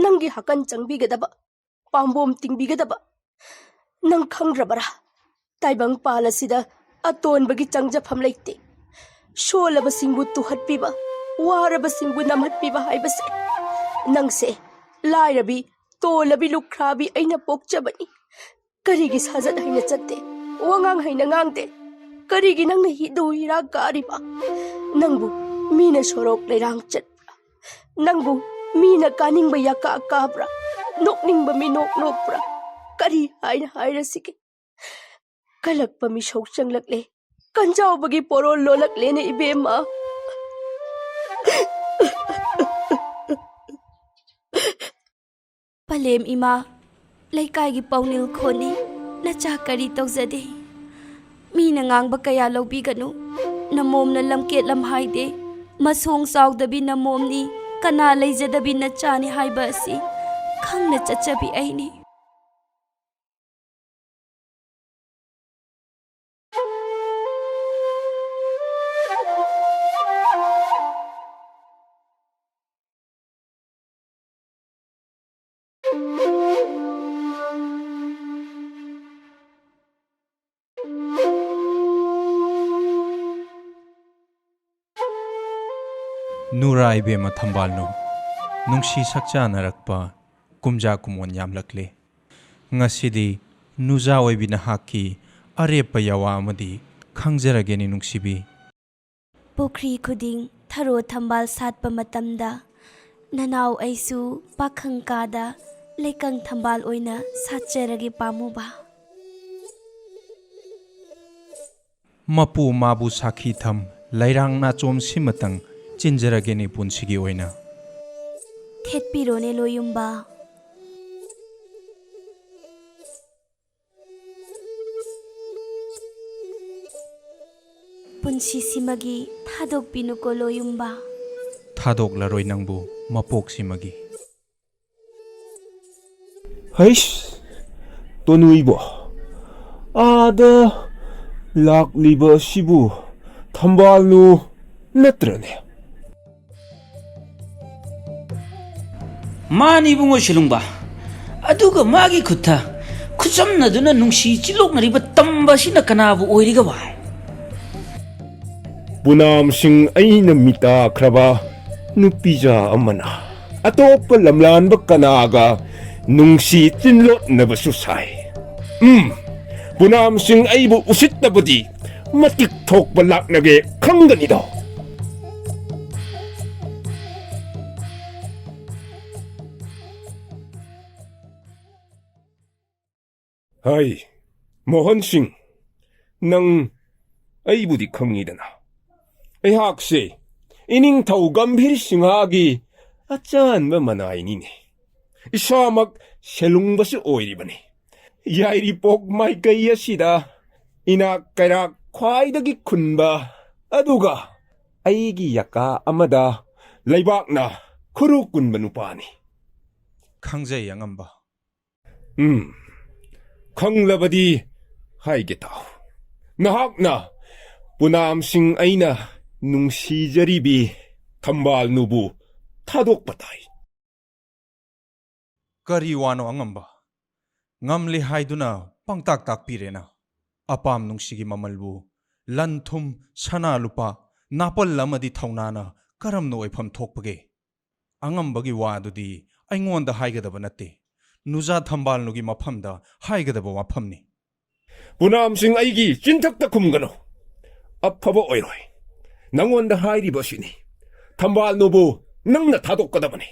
ꯅꯪꯒꯤ ꯍꯀꯟ ꯆꯪꯕꯤꯒꯗꯕ? ꯄꯥꯝꯕꯣꯝ ꯇꯤꯡꯕꯤꯒꯗꯕ꯫ ꯅꯪ ꯈꯪꯗ꯭ꯔꯕꯔꯥ? ꯇꯥꯏꯕꯪ ꯄꯥꯜ ꯑꯁꯤꯗ ꯑꯇꯣꯟꯕꯒꯤ ꯆꯪꯖꯐꯝ ꯂꯩꯇꯦ꯫ ꯁꯣꯜꯂꯕꯁꯤꯡꯕꯨ ꯇꯨꯍꯠꯄꯤꯕ, ꯋꯥꯔꯕꯁꯤꯡꯕꯨ ꯅꯝꯍꯠꯄꯤꯕ ꯍꯥꯏꯕꯁꯦ꯫ ꯅꯪꯁꯦ ꯂꯥꯏꯔꯕꯤ, ꯇꯣꯜꯂꯕꯤ, ꯂꯨꯈ꯭ꯔꯥꯕꯤ ꯑꯩꯅ ꯄꯣꯛꯆꯕꯅꯤ꯫ ꯀꯔꯤꯒꯤ ꯁꯥꯖꯠ ꯍꯩꯅ ꯆꯠꯇꯦ, ꯋꯥꯉꯥꯡ ꯍꯩꯅ ꯉꯥꯡꯗꯦ? ꯀꯔꯤꯒꯤ ꯅꯪꯅ ꯍꯤꯗꯨ ꯍꯤꯔꯥ ꯀꯥꯔꯤꯕ? ꯅꯪꯕꯨ ꯃꯤꯅ ꯁꯣꯔꯣꯛ ꯂꯩꯔꯥꯡ ꯆꯠꯄ꯭ꯔꯥ? ꯅꯪꯕꯨ ꯃꯤꯅ ꯀꯥꯅꯤꯡꯕ ꯌꯥꯀꯥ ꯀꯥꯕ꯭ꯔꯥ? ꯅꯣꯛꯅꯤꯡꯕ ꯃꯤꯅꯣꯛ ꯅꯣꯛꯄ꯭ꯔꯥ? ꯀꯔꯤ ꯍꯥꯏꯅ ꯍꯥꯏꯔꯁꯤꯒꯦ? ꯀꯜꯂꯛꯄ ꯃꯤꯁꯧ ꯆꯪꯂꯛꯂꯦ, ꯀꯟꯖꯥꯎꯕꯒꯤ ꯄꯣꯔꯣꯜ ꯂꯣꯜꯂꯛꯂꯦꯅꯦ ꯏꯕꯦꯝꯃ꯫ ꯄꯂꯦꯝ ꯏꯃꯥ, ꯂꯩꯀꯥꯏꯒꯤ ꯄꯥꯎꯅꯤꯜ ꯈꯣꯟꯅꯤ, ꯅꯆꯥ ꯀꯔꯤ ꯇꯧꯖꯗꯦ꯫ ꯃꯤꯅ ꯉꯥꯡꯕ ꯀꯌꯥ ꯂꯧꯕꯤꯒꯅꯨ꯫ ꯅꯃꯣꯝꯅ ꯂꯝꯀꯦꯠ ꯂꯝꯍꯥꯏꯗꯦ, ꯃꯁꯣꯡ ꯆꯥꯎꯗꯕꯤ ꯅꯃꯣꯝꯅꯤ, ꯀꯅꯥ ꯂꯩꯖꯗꯕꯤ ꯅꯆꯥꯅꯤ ꯍꯥꯏꯕ ꯑꯁꯤ ꯈꯪꯅ ꯆꯠꯆꯕꯤ ꯑꯩꯅꯤ꯫ ꯅꯨꯔꯥ ꯏꯕꯦꯝꯃ ꯊꯝꯕꯥꯜꯅꯨ, ꯅꯨꯡꯁꯤ ꯁꯛꯆꯥꯅꯔꯛꯄ ꯀꯨꯝꯖꯥ ꯀꯨꯝꯑꯣꯟ ꯌꯥꯝꯂꯛꯂꯦ꯫ ꯉꯁꯤꯗꯤ ꯅꯨꯖꯥ ꯑꯣꯏꯕꯤ ꯅꯍꯥꯛꯀꯤ ꯑꯔꯦꯞꯄ ꯌꯥꯋꯥ ꯑꯃꯗꯤ ꯈꯪꯖꯔꯒꯦꯅꯦ ꯅꯨꯡꯁꯤꯕꯤ꯫ ꯄꯨꯈ꯭ꯔꯤ ꯈꯨꯗꯤꯡ ꯊꯔꯣ ꯊꯝꯕꯥꯜ ꯁꯥꯠꯄ ꯃꯇꯝꯗ, ꯅꯅꯥꯎ ꯑꯩꯁꯨ ꯄꯥꯈꯪ ꯀꯥꯗ ꯂꯩꯀꯪ ꯊꯝꯕꯥꯜ ꯑꯣꯏꯅ ꯁꯥꯠꯆꯔꯒꯦ ꯄꯥꯝꯃꯨꯕ꯫ ꯃꯄꯨ ꯃꯥꯕꯨ ꯁꯥꯈꯤ ꯊꯝ, ꯂꯩꯔꯥꯡ ꯅꯥꯆꯣꯝ ꯁꯤꯃꯇꯪ ꯆꯤꯟꯖꯔꯒꯦꯅꯦ ꯄꯨꯟꯁꯤꯒꯤ ꯑꯣꯏꯅ꯫ ꯊꯦꯠꯄꯤꯔꯣꯅꯦ ꯂꯣꯌꯨꯝꯕ꯫ ꯄꯨꯟꯁꯤꯁꯤꯃꯒꯤ ꯊꯥꯗꯣꯛꯄꯤꯅꯨꯀꯣ ꯂꯣꯌꯨꯝꯕ꯫ ꯊꯥꯗꯣꯛꯂꯔꯣꯏ ꯅꯪꯕꯨ ꯃꯄꯣꯛꯁꯤꯃꯒꯤ꯫ ꯍꯩꯁ, ꯇꯣꯅꯨꯏꯕꯣ, ꯑꯥꯗ ꯂꯥꯛꯂꯤꯕ ꯑꯁꯤꯕꯨ ꯊꯝꯕꯥꯜꯅꯨ ꯅꯠꯇ꯭ꯔꯅꯦ? ꯃꯥꯅꯤ ꯏꯕꯨꯡꯉꯣ ꯁꯤꯂꯨꯡꯕ, ꯑꯗꯨꯒ ꯃꯥꯒꯤ ꯈꯨꯠꯇ ꯈꯨꯠꯆꯝꯅꯗꯨꯅ ꯅꯨꯡꯁꯤ ꯆꯤꯜꯂꯣꯛꯅꯔꯤꯕ ꯇꯝꯕ ꯑꯁꯤꯅ ꯀꯅꯥꯕꯨ ꯑꯣꯏꯔꯤꯒꯕ? ꯄꯨꯅꯥꯝꯁꯤꯡ ꯑꯩꯅ ꯃꯤꯇꯥꯈ꯭ꯔꯕ ꯅꯨꯄꯤꯖꯥ ꯑꯃꯅ ꯑꯇꯣꯞꯄ ꯂꯝꯂꯥꯟꯕ ꯀꯅꯥꯒ ꯅꯨꯡꯁꯤ ꯆꯤꯟꯂꯣꯠꯅꯕꯁꯨ ꯁꯥꯏ꯫ ꯎꯝ, ꯄꯨꯅꯥꯝꯁꯤꯡ ꯑꯩꯕꯨ ꯎꯁꯤꯠꯇꯕꯗꯤ ꯃꯇꯤꯛ ꯊꯣꯛꯄ ꯂꯥꯛꯅꯒꯦ ꯈꯪꯒꯅꯤꯗꯣ꯫ ꯍꯩ, ꯃꯣꯍꯟ ꯁꯤꯡ, ꯅꯪ ꯑꯩꯕꯨꯗꯤ ꯈꯪꯉꯤꯗꯅ꯫ ꯑꯩꯍꯥꯛꯁꯦ ꯏꯅꯤꯡꯊꯧ ꯒꯝꯚꯤꯔ ꯁꯤꯡꯍꯒꯤ ꯑꯆꯥꯟꯕ ꯃꯅꯥꯏꯅꯤꯅꯦ꯫ ꯏꯁꯥꯃꯛ ꯁꯦꯂꯨꯡꯕꯁꯨ ꯑꯣꯏꯔꯤꯕꯅꯤ꯫ ꯌꯥꯏꯔꯤꯄꯣꯛ ꯃꯥꯏꯀꯩ ꯑꯁꯤꯗ ꯏꯅꯥꯛ ꯀꯩꯔꯥꯛ ꯈ꯭ꯋꯥꯏꯗꯒꯤ ꯈꯨꯟꯕ, ꯑꯗꯨꯒ ꯑꯩꯒꯤ ꯌꯥꯀꯥ ꯑꯃꯗ ꯂꯩꯕꯥꯛꯅ ꯈꯨꯔꯨ ꯀꯨꯟꯕ ꯅꯨꯄꯥꯅꯤ꯫ ꯈꯪꯖꯩ, ꯑꯉꯝꯕ꯫ ꯎꯝ, ꯈꯪꯂꯕꯗꯤ ꯍꯥꯏꯒꯦ ꯇꯥꯎ꯫ ꯅꯍꯥꯛꯅ ꯄꯨꯅꯥꯝꯁꯤꯡ ꯑꯩꯅ ꯅꯨꯡꯁꯤꯖꯔꯤꯕꯤ ꯊꯝꯕꯥꯜꯅꯨꯕꯨ ꯊꯥꯗꯣꯛꯄ ꯇꯥꯏ꯫ ꯀꯔꯤ ꯋꯥꯅꯣ ꯑꯉꯝꯕ? ꯉꯝꯂꯦ ꯍꯥꯏꯗꯨꯅ ꯄꯪꯇꯥꯛ ꯇꯥꯛꯄꯤꯔꯦꯅ꯫ ꯑꯄꯥꯝ ꯅꯨꯡꯁꯤꯒꯤ ꯃꯃꯜꯕꯨ ꯂꯟ ꯊꯨꯝ, ꯁꯅꯥ ꯂꯨꯄꯥ, ꯅꯥꯄꯜ ꯑꯃꯗꯤ ꯊꯧꯅꯥꯅ ꯀꯔꯝꯅ ꯑꯣꯏꯐꯝ ꯊꯣꯛꯄꯒꯦ? ꯑꯉꯝꯕꯒꯤ ꯋꯥꯗꯨꯗꯤ ꯑꯩꯉꯣꯟꯗ ꯍꯥꯏꯒꯗꯕ ꯅꯠꯇꯦ, ꯅꯨꯖꯥ ꯊꯝꯕꯥꯜꯅꯨꯒꯤ ꯃꯐꯝꯗ ꯍꯥꯏꯒꯗꯕ ꯋꯥꯐꯝꯅꯤ꯫ ꯄꯨꯅꯥꯝꯁꯤꯡ ꯑꯩꯒꯤ ꯆꯤꯟꯊꯛꯇ ꯈꯨꯝꯒꯅꯨ꯫ ꯑꯐꯕ ꯑꯣꯏꯔꯣꯏ꯫ ꯅꯪꯉꯣꯟꯗ ꯍꯥꯏꯔꯤꯕ ꯑꯁꯤꯅꯤ꯫ ꯊꯝꯕꯥꯜꯅꯨꯕꯨ ꯅꯪꯅ ꯊꯥꯗꯣꯛꯀꯗꯕꯅꯤ꯫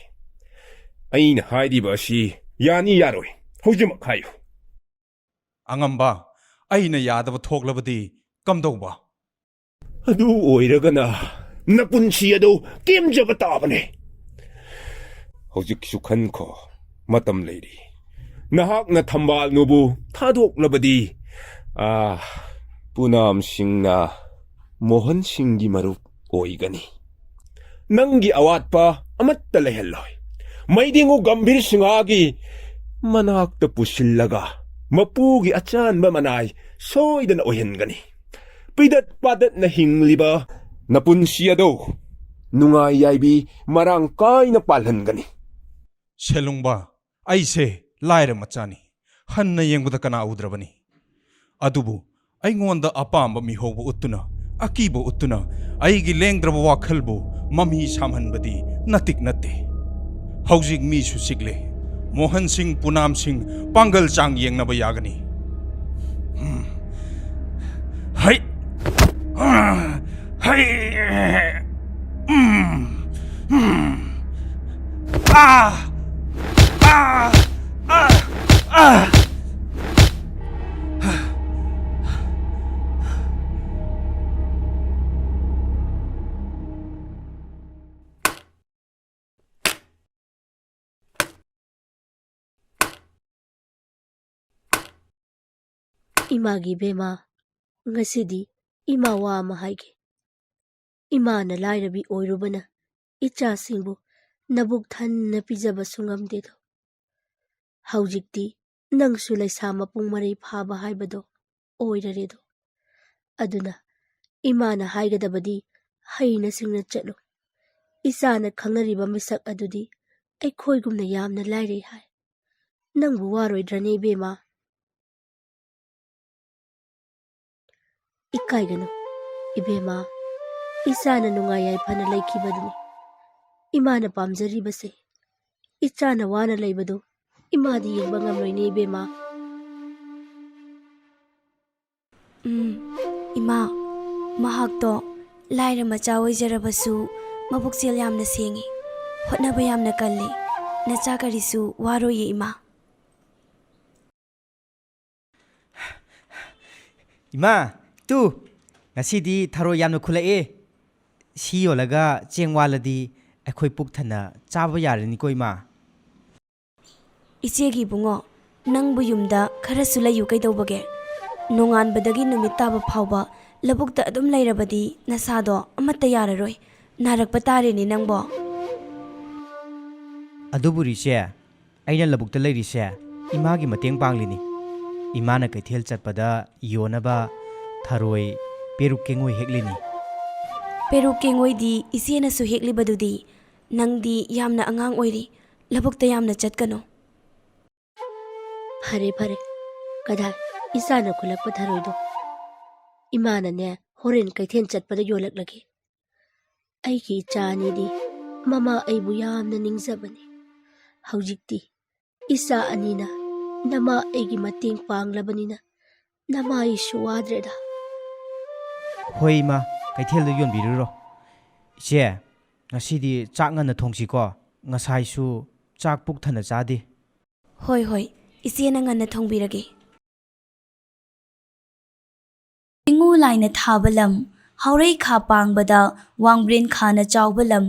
ꯑꯩꯅ ꯍꯥꯏꯔꯤꯕ ꯑꯁꯤ ꯌꯥꯅꯤ ꯌꯥꯔꯣꯏ, ꯍꯧꯖꯤꯛꯃꯛ ꯍꯥꯏꯌꯨ꯫ ꯑꯉꯝꯕ, ꯑꯩꯅ ꯌꯥꯗꯕ ꯊꯣꯛꯂꯕꯗꯤ ꯀꯝꯗꯧꯕ? ꯑꯗꯨ ꯑꯣꯏꯔꯒꯅ ꯅꯄꯨꯟꯁꯤ ꯑꯗꯨ ꯇꯦꯝꯖꯕ ꯇꯥꯕꯅꯦ꯫ ꯍꯧꯖꯤꯛꯁꯨ ꯈꯟꯈꯣ, ꯃꯇꯝ ꯂꯩꯔꯤ꯫ ꯅꯍꯥꯛꯅ ꯊꯝꯕꯥꯜꯅꯨꯕꯨ ꯊꯥꯗꯣꯛꯂꯕꯗꯤ, ꯑꯥ, ꯄꯨꯅꯥꯝ ꯁꯤꯡꯅ ꯃꯣꯍꯟ ꯁꯤꯡꯒꯤ ꯃꯔꯨꯞ ꯑꯣꯏꯒꯅꯤ꯫ ꯅꯪꯒꯤ ꯑꯋꯥꯠꯄ ꯑꯃꯠꯇ ꯂꯩꯍꯜꯂꯣꯏ꯫ ꯃꯩꯗꯤꯡꯉꯨ ꯒꯝꯚꯤꯔ ꯁꯤꯡꯍꯒꯤ ꯃꯅꯥꯛꯇ ꯄꯨꯁꯤꯜꯂꯒ ꯃꯄꯨꯒꯤ ꯑꯆꯥꯟꯕ ꯃꯅꯥꯏ ꯁꯣꯏꯗꯅ ꯑꯣꯏꯍꯟꯒꯅꯤ꯫ ꯄꯤꯗꯠ ꯄꯥꯗꯠꯅ ꯍꯤꯡꯂꯤꯕ ꯅꯄꯨꯟꯁꯤ ꯑꯗꯨ ꯅꯨꯡꯉꯥꯏ ꯌꯥꯏꯕꯤ ꯃꯔꯥꯡ ꯀꯥꯏꯅ ꯄꯥꯜꯍꯟꯒꯅꯤ꯫ ꯁꯦꯂꯨꯡꯕ, ꯑꯩꯁꯦ ꯂꯥꯏꯔ ꯃꯆꯥꯅꯤ꯫ ꯍꯟꯅ ꯌꯦꯡꯕꯗ ꯀꯅꯥ ꯎꯗ꯭ꯔꯕꯅꯤ? ꯑꯗꯨꯕꯨ ꯑꯩꯉꯣꯟꯗ ꯑꯄꯥꯝꯕ ꯃꯤꯍꯧꯕ ꯎꯠꯇꯨꯅ, ꯑꯀꯤꯕ ꯎꯠꯇꯨꯅ, ꯑꯩꯒꯤ ꯂꯦꯡꯗ꯭ꯔꯕ ꯋꯥꯈꯜꯕꯨ ꯃꯃꯤ ꯁꯥꯝꯍꯟꯕꯗꯤ ꯅꯇꯤꯛ ꯅꯠꯇꯦ꯫ ꯍꯧꯖꯤꯛ ꯃꯤꯁꯨ ꯆꯤꯛꯂꯦ꯫ ꯃꯣꯍꯟ ꯁꯤꯡ, ꯄꯨꯅꯥꯝ ꯁꯤꯡ, ꯄꯥꯡꯒꯜ ꯆꯥꯡ ꯌꯦꯡꯅꯕ ꯌꯥꯒꯅꯤ꯫ ꯎꯝ꯫ ꯍꯩ! ꯍꯩ! ꯎꯝ꯫ ꯎꯝ꯫ ꯑꯥ! ꯑꯥ! ꯑꯥ! ꯑꯥ! ꯏꯃꯥꯒꯤ ꯏꯕꯦꯝꯃ, ꯉꯁꯤꯗꯤ ꯏꯃꯥ ꯋꯥ ꯑꯃ ꯍꯥꯏꯒꯦ꯫ ꯏꯃꯥꯅ ꯂꯥꯏꯔꯕꯤ ꯑꯣꯏꯔꯨꯕꯅ ꯏꯆꯥꯁꯤꯡꯕꯨ ꯅꯕꯨꯛ ꯊꯟꯅ ꯄꯤꯖꯕꯁꯨ ꯉꯝꯗꯦꯗꯣ꯫ ꯍꯧꯖꯤꯛꯇꯤ ꯅꯪꯁꯨ ꯂꯩꯁꯥ ꯃꯄꯨꯡ ꯃꯔꯩ ꯐꯥꯕ ꯍꯥꯏꯕꯗꯣ ꯑꯣꯏꯔꯔꯦꯗꯣ꯫ ꯑꯗꯨꯅ ꯏꯃꯥꯅ ꯍꯥꯏꯒꯗꯕꯗꯤ ꯍꯩꯅ ꯁꯤꯡꯅ ꯆꯠꯂꯨ꯫ ꯏꯆꯥꯅ ꯈꯪꯅꯔꯤꯕ ꯃꯤꯁꯛ ꯑꯗꯨꯗꯤ ꯑꯩꯈꯣꯏꯒꯨꯝꯅ ꯌꯥꯝꯅ ꯂꯥꯏꯔꯩ ꯍꯥꯏ꯫ ꯅꯪꯕꯨ ꯋꯥꯔꯣꯏꯗ꯭ꯔꯅꯦ ꯏꯕꯦꯝꯃ? ꯏꯀꯥꯏꯒꯅꯨ ꯏꯕꯦꯝꯃ, ꯏꯆꯥꯅ ꯅꯨꯡꯉꯥꯏ ꯌꯥꯏꯐꯅ ꯂꯩꯈꯤꯕꯗꯨꯅꯤ ꯏꯃꯥꯅ ꯄꯥꯝꯖꯔꯤꯕꯁꯦ꯫ ꯏꯆꯥꯅ ꯋꯥꯅ ꯂꯩꯕꯗꯨ ꯏꯃꯥꯗꯤ ꯌꯦꯡꯕ ꯉꯝꯂꯣꯏꯅꯦ ꯏꯕꯦꯝꯃ꯫ ꯎꯝ, ꯏꯃꯥ, ꯃꯍꯥꯛꯇꯣ ꯂꯥꯏꯔ ꯃꯆꯥ ꯑꯣꯏꯖꯔꯕꯁꯨ ꯃꯕꯨꯛꯆꯦꯜ ꯌꯥꯝꯅ ꯁꯦꯡꯉꯤ, ꯍꯣꯠꯅꯕ ꯌꯥꯝꯅ ꯀꯜꯂꯤ꯫ ꯅꯆꯥ ꯀꯔꯤꯁꯨ ꯋꯥꯔꯣꯏꯌꯦ ꯏꯃꯥ꯫ ꯏꯃꯥ, ꯇꯨ, ꯉꯁꯤꯗꯤ ꯊꯔꯣꯏ ꯌꯥꯝꯅ ꯈꯨꯜꯂꯛꯑꯦ꯫ ꯁꯤ ꯌꯣꯜꯂꯒ ꯆꯦꯡ ꯋꯥꯜꯂꯗꯤ ꯑꯩꯈꯣꯏ ꯄꯨꯛ ꯊꯟꯅ ꯆꯥꯕ ꯌꯥꯔꯅꯤꯀꯣ ꯏꯃꯥ꯫ ꯏꯆꯦꯒꯤ ꯏꯕꯨꯡꯉꯣ, ꯅꯪꯕꯨ ꯌꯨꯝꯗ ꯈꯔꯁꯨ ꯂꯩꯌꯨ ꯀꯩꯗꯧꯕꯒꯦ? ꯅꯣꯡꯉꯥꯟꯕꯗꯒꯤ ꯅꯨꯃꯤꯠ ꯇꯥꯕ ꯐꯥꯎꯕ ꯂꯧꯕꯨꯛꯇ ꯑꯗꯨꯝ ꯂꯩꯔꯕꯗꯤ ꯅꯁꯥꯗꯣ ꯑꯃꯠꯇ ꯌꯥꯔꯔꯣꯏ꯫ ꯅꯥꯔꯛꯄ ꯇꯥꯔꯦꯅꯦ ꯅꯪꯕꯣ꯫ ꯑꯗꯨꯕꯨ ꯏꯆꯦ, ꯑꯩꯅ ꯂꯧꯕꯨꯛꯇ ꯂꯩꯔꯤꯁꯦ ꯏꯃꯥꯒꯤ ꯃꯇꯦꯡ ꯄꯥꯡꯂꯤꯅꯤ꯫ ꯏꯃꯥꯅ ꯀꯩꯊꯦꯜ ꯆꯠꯄꯗ ꯌꯣꯟꯅꯕ ꯊꯔꯣꯏ, ꯄꯦꯔꯨꯛ ꯀꯦꯡꯉꯣꯏ ꯍꯦꯛꯂꯤꯅꯤ꯫ ꯄꯦꯔꯨꯛ ꯀꯦꯡꯉꯣꯏꯗꯤ ꯏꯆꯦꯅꯁꯨ ꯍꯦꯛꯂꯤꯕꯗꯨꯗꯤ꯫ ꯅꯪꯗꯤ ꯌꯥꯝꯅ ꯑꯉꯥꯡ ꯑꯣꯏꯔꯤ, ꯂꯧꯕꯨꯛꯇ ꯌꯥꯝꯅ ꯆꯠꯀꯅꯨ꯫ ꯐꯔꯦ, ꯐꯔꯦ꯫ ꯀꯗꯥꯏ, ꯏꯆꯥꯅ ꯈꯨꯜꯂꯛꯄ ꯊꯔꯣꯏꯗꯣ? ꯏꯃꯥꯅꯅꯦ, ꯍꯣꯔꯦꯟ ꯀꯩꯊꯦꯜ ꯆꯠꯄꯗ ꯌꯣꯜꯂꯛꯂꯒꯦ꯫ ꯑꯩꯒꯤ ꯏꯆꯥ ꯑꯅꯤꯗꯤ ꯃꯃꯥ ꯑꯩꯕꯨ ꯌꯥꯝꯅ ꯅꯤꯡꯖꯕꯅꯤ꯫ ꯍꯧꯖꯤꯛꯇꯤ ꯏꯆꯥ ꯑꯅꯤꯅ ꯅꯃꯥ ꯑꯩꯒꯤ ꯃꯇꯦꯡ ꯄꯥꯡꯂꯕꯅꯤꯅ ꯅꯃꯥ ꯑꯩꯁꯨ ꯋꯥꯗ꯭ꯔꯦꯗ꯫ ꯍꯣꯏ ꯏꯃꯥ, ꯀꯩꯊꯦꯜꯗ ꯌꯣꯟꯕꯤꯔꯨꯔꯣ꯫ ꯏꯆꯦ, ꯉꯁꯤꯗꯤ ꯆꯥꯛ ꯉꯟꯅ ꯊꯣꯡꯁꯤꯀꯣ꯫ ꯉꯁꯥꯏꯁꯨ ꯆꯥꯛ ꯄꯨꯛ ꯊꯟꯅ ꯆꯥꯗꯦ꯫ ꯍꯣꯏ, ꯍꯣꯏ, ꯏꯆꯦꯅ ꯉꯟꯅ ꯊꯣꯡꯕꯤꯔꯒꯦ꯫ ꯆꯤꯡꯉꯨ ꯂꯥꯏꯅ ꯊꯥꯕ ꯂꯝ, ꯍꯥꯎꯔꯩ ꯈꯥ ꯄꯥꯡꯕꯗ ꯋꯥꯡꯕ꯭ꯔꯦꯟ ꯈꯥꯅ ꯆꯥꯎꯕ ꯂꯝ,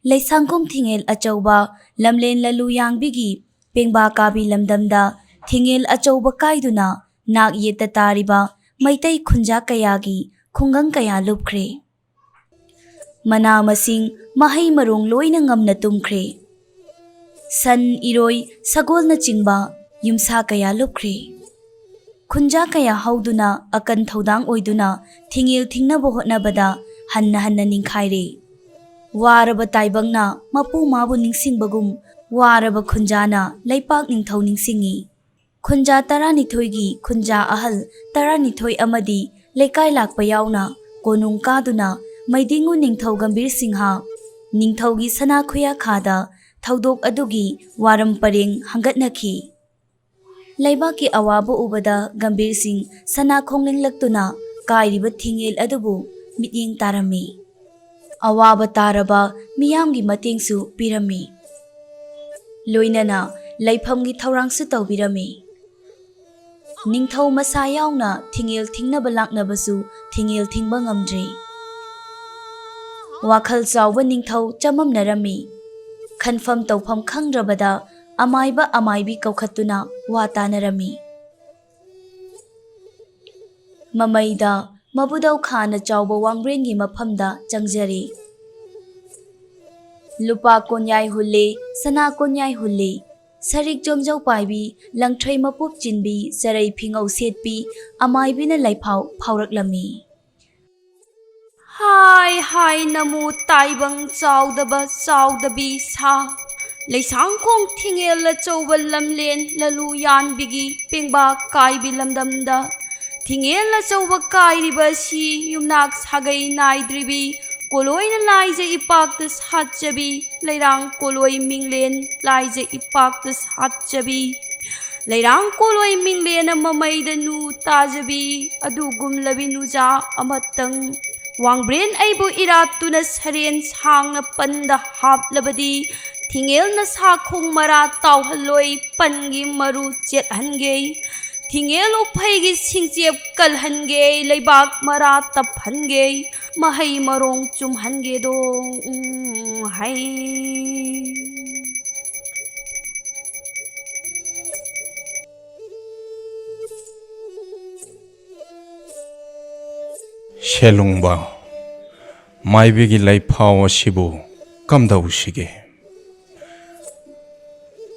ꯂꯩꯁꯥꯡꯈꯣꯡ ꯊꯤꯡꯉꯦꯜ ꯑꯆꯧꯕ, ꯂꯝꯂꯦꯟ ꯂꯂꯨ ꯌꯥꯡꯕꯤꯒꯤ ꯄꯦꯡꯕꯥ ꯀꯥꯕꯤ ꯂꯝꯗꯝꯗ ꯊꯤꯡꯉꯦꯜ ꯑꯆꯧꯕ ꯀꯥꯏꯗꯨꯅ ꯅꯥꯛ ꯌꯦꯠꯇ ꯇꯥꯔꯤꯕ ꯃꯩꯇꯩ ꯈꯨꯟꯖꯥ ꯀꯌꯥꯒꯤ ꯈꯨꯡꯒꯪ ꯀꯌꯥ ꯂꯨꯞꯈ꯭ꯔꯦ꯫ ꯃꯅꯥ ꯃꯁꯤꯡ, ꯃꯍꯩ ꯃꯔꯣꯡ ꯂꯣꯏꯅ ꯉꯝꯅ ꯇꯨꯝꯈ꯭ꯔꯦ꯫ ꯁꯟ, ꯏꯔꯣꯏ, ꯁꯒꯣꯜꯅꯆꯤꯡꯕ ꯌꯨꯝꯁꯥ ꯀꯌꯥ ꯂꯨꯞꯈ꯭ꯔꯦ꯫ ꯈꯨꯟꯖꯥ ꯀꯌꯥ ꯍꯧꯗꯨꯅ ꯑꯀꯟ ꯊꯧꯗꯥꯡ ꯑꯣꯏꯗꯨꯅ ꯊꯤꯡꯉꯦꯜ ꯊꯤꯡꯅꯕ ꯍꯣꯠꯅꯕꯗ ꯍꯟꯅ ꯍꯟꯅ ꯅꯤꯡꯈꯥꯏꯔꯦ꯫ ꯋꯥꯔꯕ ꯇꯥꯏꯕꯪꯅ ꯃꯄꯨ ꯃꯥꯕꯨ ꯅꯤꯡꯁꯤꯡꯕꯒꯨꯝ ꯋꯥꯔꯕ ꯈꯨꯟꯖꯥꯅ ꯂꯩꯄꯥꯛ ꯅꯤꯡꯊꯧ ꯅꯤꯡꯁꯤꯡꯉꯤ꯫ ꯈꯨꯟꯖꯥ ꯇꯔꯥꯅꯤꯊꯣꯏꯒꯤ ꯈꯨꯟꯖꯥ ꯑꯍꯜ ꯇꯔꯥꯅꯤꯊꯣꯏ ꯑꯃꯗꯤ ꯂꯩꯀꯥꯏ ꯂꯥꯛꯄ ꯌꯥꯎꯅ ꯀꯣꯅꯨꯡ ꯀꯥꯗꯨꯅ ꯃꯩꯗꯤꯡꯉꯨ ꯅꯤꯡꯊꯧ ꯒꯝꯚꯤꯔ ꯁꯤꯡꯍ ꯅꯤꯡꯊꯧꯒꯤ ꯁꯅꯥ ꯈꯨꯌꯥ ꯈꯥꯗ ꯊꯧꯗꯣꯛ ꯑꯗꯨꯒꯤ ꯋꯥꯔꯝ ꯄꯔꯦꯡ ꯍꯪꯒꯠꯅꯈꯤ꯫ ꯂꯩꯕꯥꯛꯀꯤ ꯑꯋꯥꯕ ꯎꯕꯗ ꯒꯝꯚꯤꯔ ꯁꯤꯡ ꯁꯅꯥ ꯈꯣꯡꯂꯦꯡꯂꯛꯇꯨꯅ ꯀꯥꯏꯔꯤꯕ ꯊꯤꯡꯉꯦꯜ ꯑꯗꯨꯕꯨ ꯃꯤꯠꯌꯦꯡ ꯇꯥꯔꯝꯃꯤ꯫ ꯑꯋꯥꯕ ꯇꯥꯔꯕ ꯃꯤꯌꯥꯝꯒꯤ ꯃꯇꯦꯡꯁꯨ ꯄꯤꯔꯝꯃꯤ꯫ ꯂꯣꯏꯅꯅ ꯂꯩꯐꯝꯒꯤ ꯊꯧꯔꯥꯡꯁꯨ ꯇꯧꯕꯤꯔꯝꯃꯤ꯫ ꯅꯤꯡꯊꯧ ꯃꯁꯥ ꯌꯥꯎꯅ ꯊꯤꯡꯉꯦꯜ ꯊꯤꯡꯅꯕ ꯂꯥꯛꯅꯕꯁꯨ ꯊꯤꯡꯉꯦꯜ ꯊꯤꯡꯕ ꯉꯝꯗ꯭ꯔꯦ꯫ ꯋꯥꯈꯜ ꯆꯥꯎꯕ ꯅꯤꯡꯊꯧ ꯆꯃꯝꯅꯔꯝꯃꯤ꯫ ꯈꯟꯐꯝ ꯇꯧꯐꯝ ꯈꯪꯗ꯭ꯔꯕꯗ ꯑꯃꯥꯏꯕ ꯑꯃꯥꯏꯕꯤ ꯀꯧꯈꯠꯇꯨꯅ ꯋꯥ ꯇꯥꯅꯔꯝꯃꯤ꯫ ꯃꯃꯩꯗ ꯃꯕꯨꯗꯧ ꯈꯥꯅ ꯆꯥꯎꯕ ꯋꯥꯡꯕ꯭ꯔꯦꯟꯒꯤ ꯃꯐꯝꯗ ꯆꯪꯖꯔꯦ꯫ ꯂꯨꯄꯥ ꯀꯣꯟꯌꯥꯏ ꯍꯨꯜꯂꯦ, ꯁꯅꯥ ꯀꯣꯟꯌꯥꯏ ꯍꯨꯜꯂꯦ꯫ ꯁꯔꯤꯛ ꯖꯣꯝꯖꯧ ꯄꯥꯏꯕꯤ, ꯂꯪꯊ꯭ꯔꯩ ꯃꯄꯨꯞ ꯆꯤꯟꯕꯤ, ꯆꯔꯩ ꯐꯤꯉꯧ ꯁꯦꯠꯄꯤ ꯑꯃꯥꯏꯕꯤꯅ ꯂꯩꯐꯥꯎ ꯐꯥꯎꯔꯛꯂꯝꯃꯤ꯫ ꯍꯥꯏ ꯍꯥꯏ ꯅꯃꯣ ꯇꯥꯏꯕꯪ ꯆꯥꯎꯗꯕ ꯆꯥꯎꯗꯕꯤ ꯁꯥ, ꯂꯩꯁꯥꯡꯈꯣꯡ ꯊꯤꯡꯉꯦꯜ ꯑꯆꯧꯕ ꯂꯝꯂꯦꯟ ꯂꯂꯨ ꯌꯥꯟꯕꯤꯒꯤ ꯄꯦꯡꯕꯥ ꯀꯥꯏꯕꯤ ꯂꯝꯗꯝꯗ ꯊꯤꯡꯉꯦꯜ ꯑꯆꯧꯕ ꯀꯥꯏꯔꯤꯕ ꯑꯁꯤ ꯌꯨꯝꯅꯥꯛ ꯁꯥꯒꯩ ꯅꯥꯏꯗ꯭ꯔꯤꯕꯤ ꯀꯣꯂꯣꯏꯅ ꯂꯥꯏꯖ ꯏꯄꯥꯛꯇ ꯁꯥꯠꯆꯕꯤ ꯂꯩꯔꯥꯡ ꯀꯣꯂꯣꯏ ꯃꯤꯡꯂꯦꯟ ꯂꯥꯏꯖ ꯏꯄꯥꯛꯇ ꯁꯥꯠꯆꯕꯤ ꯂꯩꯔꯥꯡ ꯀꯣꯂꯣꯏ ꯃꯤꯡꯂꯦꯟ ꯑꯃ ꯃꯩꯗ ꯅꯨ ꯇꯥꯖꯕꯤ ꯑꯗꯨꯒꯨꯝꯂꯕꯤ ꯅꯨꯖꯥ ꯑꯃꯇꯪ ꯋꯥꯡꯕ꯭ꯔꯦꯟ ꯑꯩꯕꯨ ꯏꯔꯥꯠꯇꯨꯅ ꯁꯔꯦꯟ ꯁꯥꯡꯅ ꯄꯟꯗ ꯍꯥꯞꯂꯕꯗꯤ ꯊꯤꯡꯉꯦꯜꯅ ꯁꯥꯈꯣꯡ ꯃꯔꯥ ꯇꯥꯎꯍꯜꯂꯣꯏ ꯄꯟꯒꯤ ꯃꯔꯨ ꯆꯦꯠꯍꯟꯒꯦ ꯊꯤꯡꯉꯦꯜ ꯎꯐꯩꯒꯤ ꯁꯤꯡꯆꯦꯞ ꯀꯜꯍꯟꯒꯦ ꯂꯩꯕꯥꯛ ꯃꯔꯥ ꯇꯞꯍꯟꯒꯦ ꯃꯍꯩ ꯃꯔꯣꯡ ꯆꯨꯝꯍꯟꯒꯦꯗꯣ ꯎꯝ ꯍꯩ ꯁꯦꯂꯨꯡꯕ, ꯃꯥꯏꯕꯤꯒꯤ ꯂꯩꯐꯥꯎ ꯑꯁꯤꯕꯨ ꯀꯝꯗꯧꯁꯤꯒꯦ?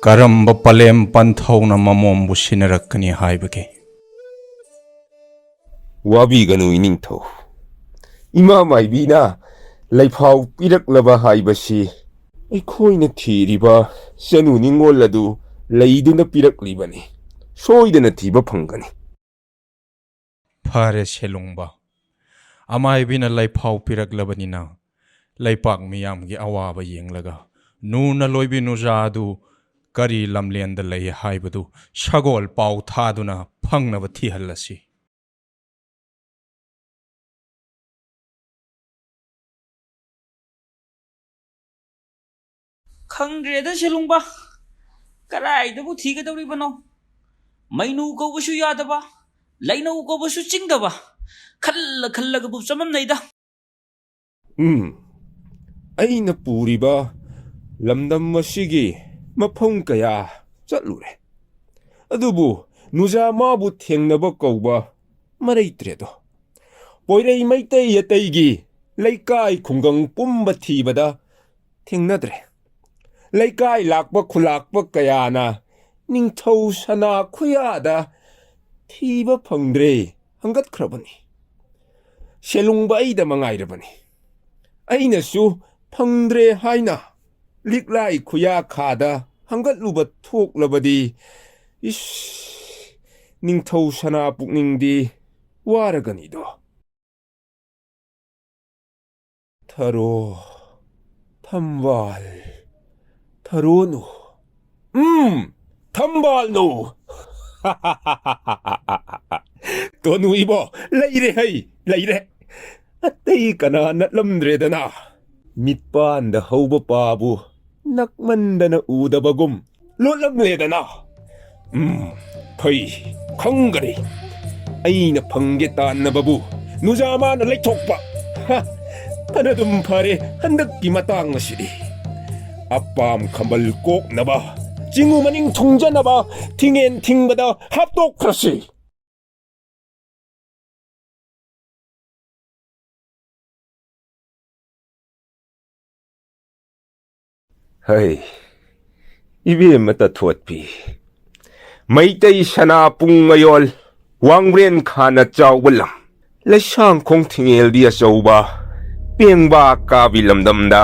ꯀꯔꯝꯕ ꯄꯂꯦꯝ ꯄꯟꯊꯧꯅ ꯃꯃꯣꯝꯕꯨ ꯁꯤꯟꯅꯔꯛꯀꯅꯤ ꯍꯥꯏꯕꯒꯦ? ꯋꯥꯕꯤꯒꯅꯨ ꯏꯅꯤꯡꯊꯧ꯫ ꯏꯃꯥ ꯃꯥꯏꯕꯤꯅ ꯂꯩꯐꯥꯎ ꯄꯤꯔꯛꯂꯕ ꯍꯥꯏꯕꯁꯤ ꯑꯩꯈꯣꯏꯅ ꯊꯤꯔꯤꯕ ꯆꯅꯨ ꯅꯤꯡꯉꯣꯜ ꯑꯗꯨ ꯂꯩꯗꯨꯅ ꯄꯤꯔꯛꯂꯤꯕꯅꯤ꯫ ꯁꯣꯏꯗꯅ ꯊꯤꯕ ꯐꯪꯒꯅꯤ꯫ ꯐꯔꯦ ꯁꯦꯂꯨꯡꯕ, ꯑꯃꯥꯏꯕꯤꯅ ꯂꯩꯐꯥꯎ ꯄꯤꯔꯛꯂꯕꯅꯤꯅ ꯂꯩꯄꯥꯛ ꯃꯤꯌꯥꯝꯒꯤ ꯑꯋꯥꯕ ꯌꯦꯡꯂꯒ ꯅꯨꯅ ꯂꯣꯏꯕꯤ ꯅꯨꯖꯥ ꯑꯗꯨ ꯀꯔꯤ ꯂꯝꯂꯦꯟꯗ ꯂꯩ ꯍꯥꯏꯕꯗꯨ ꯁꯒꯣꯜ ꯄꯥꯎ ꯊꯥꯗꯨꯅ ꯐꯪꯅꯕ ꯊꯤꯍꯜꯂꯁꯤ꯫ ꯈꯪꯗ꯭ꯔꯦꯗ ꯁꯦꯂꯨꯡꯕ, ꯀꯗꯥꯏꯗꯕꯨ ꯊꯤꯒꯗꯧꯔꯤꯕꯅꯣ? ꯃꯩꯅꯨ ꯀꯧꯕꯁꯨ ꯌꯥꯗꯕ, ꯂꯩꯅꯧ ꯀꯧꯕꯁꯨ ꯆꯤꯡꯗꯕ, ꯈꯜꯂ ꯈꯜꯂꯒꯕꯨ ꯆꯃꯝꯅꯩꯗ꯫ ꯎꯝ, ꯑꯩꯅ ꯄꯨꯔꯤꯕ ꯂꯝꯗꯝ ꯑꯁꯤꯒꯤ ꯃꯐꯝ ꯀꯌꯥ ꯆꯠꯂꯨꯔꯦ, ꯑꯗꯨꯕꯨ ꯅꯨꯖꯥ ꯃꯥꯕꯨ ꯊꯦꯡꯅꯕ ꯀꯧꯕ ꯃꯔꯩꯇ꯭ꯔꯦꯗꯣ꯫ ꯄꯣꯏꯔꯩ ꯃꯩꯇꯩ ꯑꯇꯩꯒꯤ ꯂꯩꯀꯥꯏ ꯈꯨꯡꯒꯪ ꯄꯨꯝꯕ ꯊꯤꯕꯗ ꯊꯦꯡꯅꯗ꯭ꯔꯦ꯫ ꯂꯩꯀꯥꯏ ꯂꯥꯛꯄ ꯈꯨꯂꯥꯛꯄ ꯀꯌꯥꯅ ꯅꯤꯡꯊꯧ ꯁꯅꯥ ꯈꯨꯌꯥꯗ ꯊꯤꯕ ꯐꯪꯗ꯭ꯔꯦ ꯍꯪꯒꯠꯈ꯭ꯔꯕꯅꯤ꯫ ꯁꯦꯂꯨꯡꯕ ꯑꯩꯗ ꯃꯉꯥꯏꯔꯕꯅꯤ꯫ ꯑꯩꯅꯁꯨ ꯐꯪꯗ꯭ꯔꯦ ꯍꯥꯏꯅ ꯂꯤꯛꯂꯥꯏ ꯈꯨꯌꯥꯈꯥꯗ ꯍꯪꯒꯠꯂꯨꯕ ꯊꯣꯛꯂꯕꯗꯤ, ꯏꯁ, ꯅꯤꯡꯊꯧ ꯁꯅꯥ ꯄꯨꯛꯅꯤꯡꯗꯤ ꯋꯥꯔꯒꯅꯤꯗꯣ꯫ ꯊꯔꯣ, ꯊꯝꯕꯥꯜ, ꯊꯔꯣꯅꯨ꯫ ꯎꯝ, ꯊꯝꯕꯥꯜꯅꯨ꯫ ꯇꯣꯅꯨ ꯏꯕꯣ, ꯂꯩꯔꯦ ꯍꯩ, ꯂꯩꯔꯦ꯫ ꯑꯇꯩ ꯀꯅꯥ ꯅꯠꯂꯝꯗ꯭ꯔꯦꯗꯅ꯫ ꯃꯤꯠꯄꯥꯟꯗ ꯍꯧꯕ ꯄꯥꯕꯨ ꯅꯛꯃꯟꯗꯅ ꯎꯗꯕꯒꯨꯝ ꯂꯣꯠꯂꯝꯂꯦꯗꯅ꯫ ꯎꯝ, ꯐꯩ, ꯈꯪꯒꯅꯤ꯫ ꯑꯩꯅ ꯐꯪꯒꯦ ꯇꯥꯟꯅꯕꯕꯨ ꯅꯨꯖꯥ ꯃꯥꯅ ꯂꯩꯊꯣꯛꯄ꯫ ꯍ, ꯐꯅꯗꯨꯝ ꯐꯔꯦ ꯍꯟꯗꯛꯀꯤ ꯃꯇꯥꯡ ꯑꯁꯤꯗꯤ꯫ ꯑꯄꯥꯝ ꯈꯝꯕꯜ ꯀꯣꯛꯅꯕ, ꯆꯤꯡꯉꯨ ꯃꯅꯤꯡ ꯊꯨꯡꯖꯅꯕ ꯊꯤꯡꯉꯦꯟ ꯊꯤꯡꯕꯗ ꯍꯥꯞꯇꯣꯛꯈ꯭ꯔꯁꯤ꯫ ꯍꯩ, ꯏꯕꯦꯝꯃ ꯇꯊꯣꯠꯄꯤ, ꯃꯩꯇꯩ ꯁꯅꯥ ꯄꯨꯡ ꯃꯌꯣꯜ, ꯋꯥꯡꯕ꯭ꯔꯦꯟ ꯈꯥꯅ ꯆꯥꯎꯕ ꯂꯝ, ꯂꯩꯁꯥꯡꯈꯣꯡ ꯊꯤꯡꯉꯦꯜꯗꯤ ꯑꯆꯧꯕ, ꯄꯦꯡꯕꯥ ꯀꯥꯕꯤ ꯂꯝꯗꯝꯗ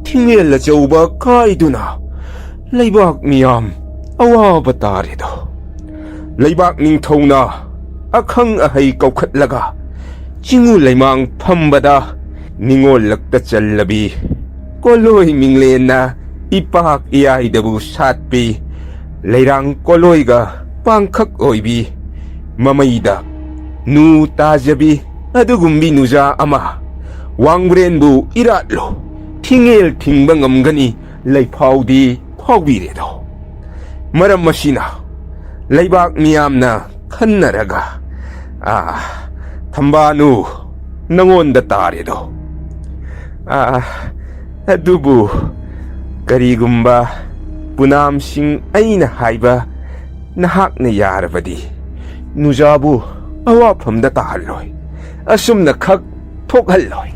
ꯊꯤꯡꯉꯦꯜ ꯑꯆꯧꯕ ꯀꯥꯏꯗꯨꯅ ꯂꯩꯕꯥꯛ ꯃꯤꯌꯥꯝ ꯑꯋꯥꯕ ꯇꯥꯔꯦꯗꯣ꯫ ꯂꯩꯕꯥꯛ ꯅꯤꯡꯊꯧꯅ ꯑꯈꯪ ꯑꯍꯩ ꯀꯧꯈꯠꯂꯒ ꯆꯤꯡꯉꯨ ꯂꯩꯃꯥꯡ ꯐꯝꯕꯗ ꯅꯤꯡꯉꯣꯜꯂꯛꯇ ꯆꯜꯂꯕꯤ, ꯀꯣꯂꯣꯏ ꯃꯤꯡꯂꯦꯟꯅ ꯏꯄꯥꯛ ꯏꯌꯥꯏꯗꯕꯨ ꯁꯥꯠꯄꯤ, ꯂꯩꯔꯥꯡ ꯀꯣꯂꯣꯏꯒ ꯄꯥꯡꯈꯛ ꯑꯣꯏꯕꯤ, ꯃꯃꯩꯗ ꯅꯨ ꯇꯥꯖꯕꯤ ꯑꯗꯨꯒꯨꯝꯕꯤ ꯅꯨꯖꯥ ꯑꯃ ꯋꯥꯡꯕ꯭ꯔꯦꯟꯕꯨ ꯏꯔꯥꯠꯂꯨ, ꯊꯤꯡꯉꯦꯜ ꯊꯤꯡꯕ ꯉꯝꯒꯅꯤ ꯂꯩꯐꯥꯎꯗꯤ ꯐꯥꯎꯕꯤꯔꯦꯗꯣ꯫ ꯃꯔꯝ ꯑꯁꯤꯅ ꯂꯩꯕꯥꯛ ꯃꯤꯌꯥꯝꯅ ꯈꯟꯅꯔꯒ, "ꯑꯥ, ꯊꯝꯕꯥꯅꯨ, ꯅꯉꯣꯟꯗ ꯇꯥꯔꯦꯗꯣ꯫ ꯑꯥ, ꯑꯗꯨꯕꯨ ꯀꯔꯤꯒꯨꯝꯕ ꯄꯨꯅꯥꯝꯁꯤꯡ ꯑꯩꯅ ꯍꯥꯏꯕ ꯅꯍꯥꯛꯅ ꯌꯥꯔꯕꯗꯤ ꯅꯨꯖꯥꯕꯨ ꯑꯋꯥꯐꯝꯗ ꯇꯥꯍꯜꯂꯣꯏ, ꯑꯁꯨꯝꯅ ꯈꯛ ꯊꯣꯛꯍꯜꯂꯣꯏ꯫"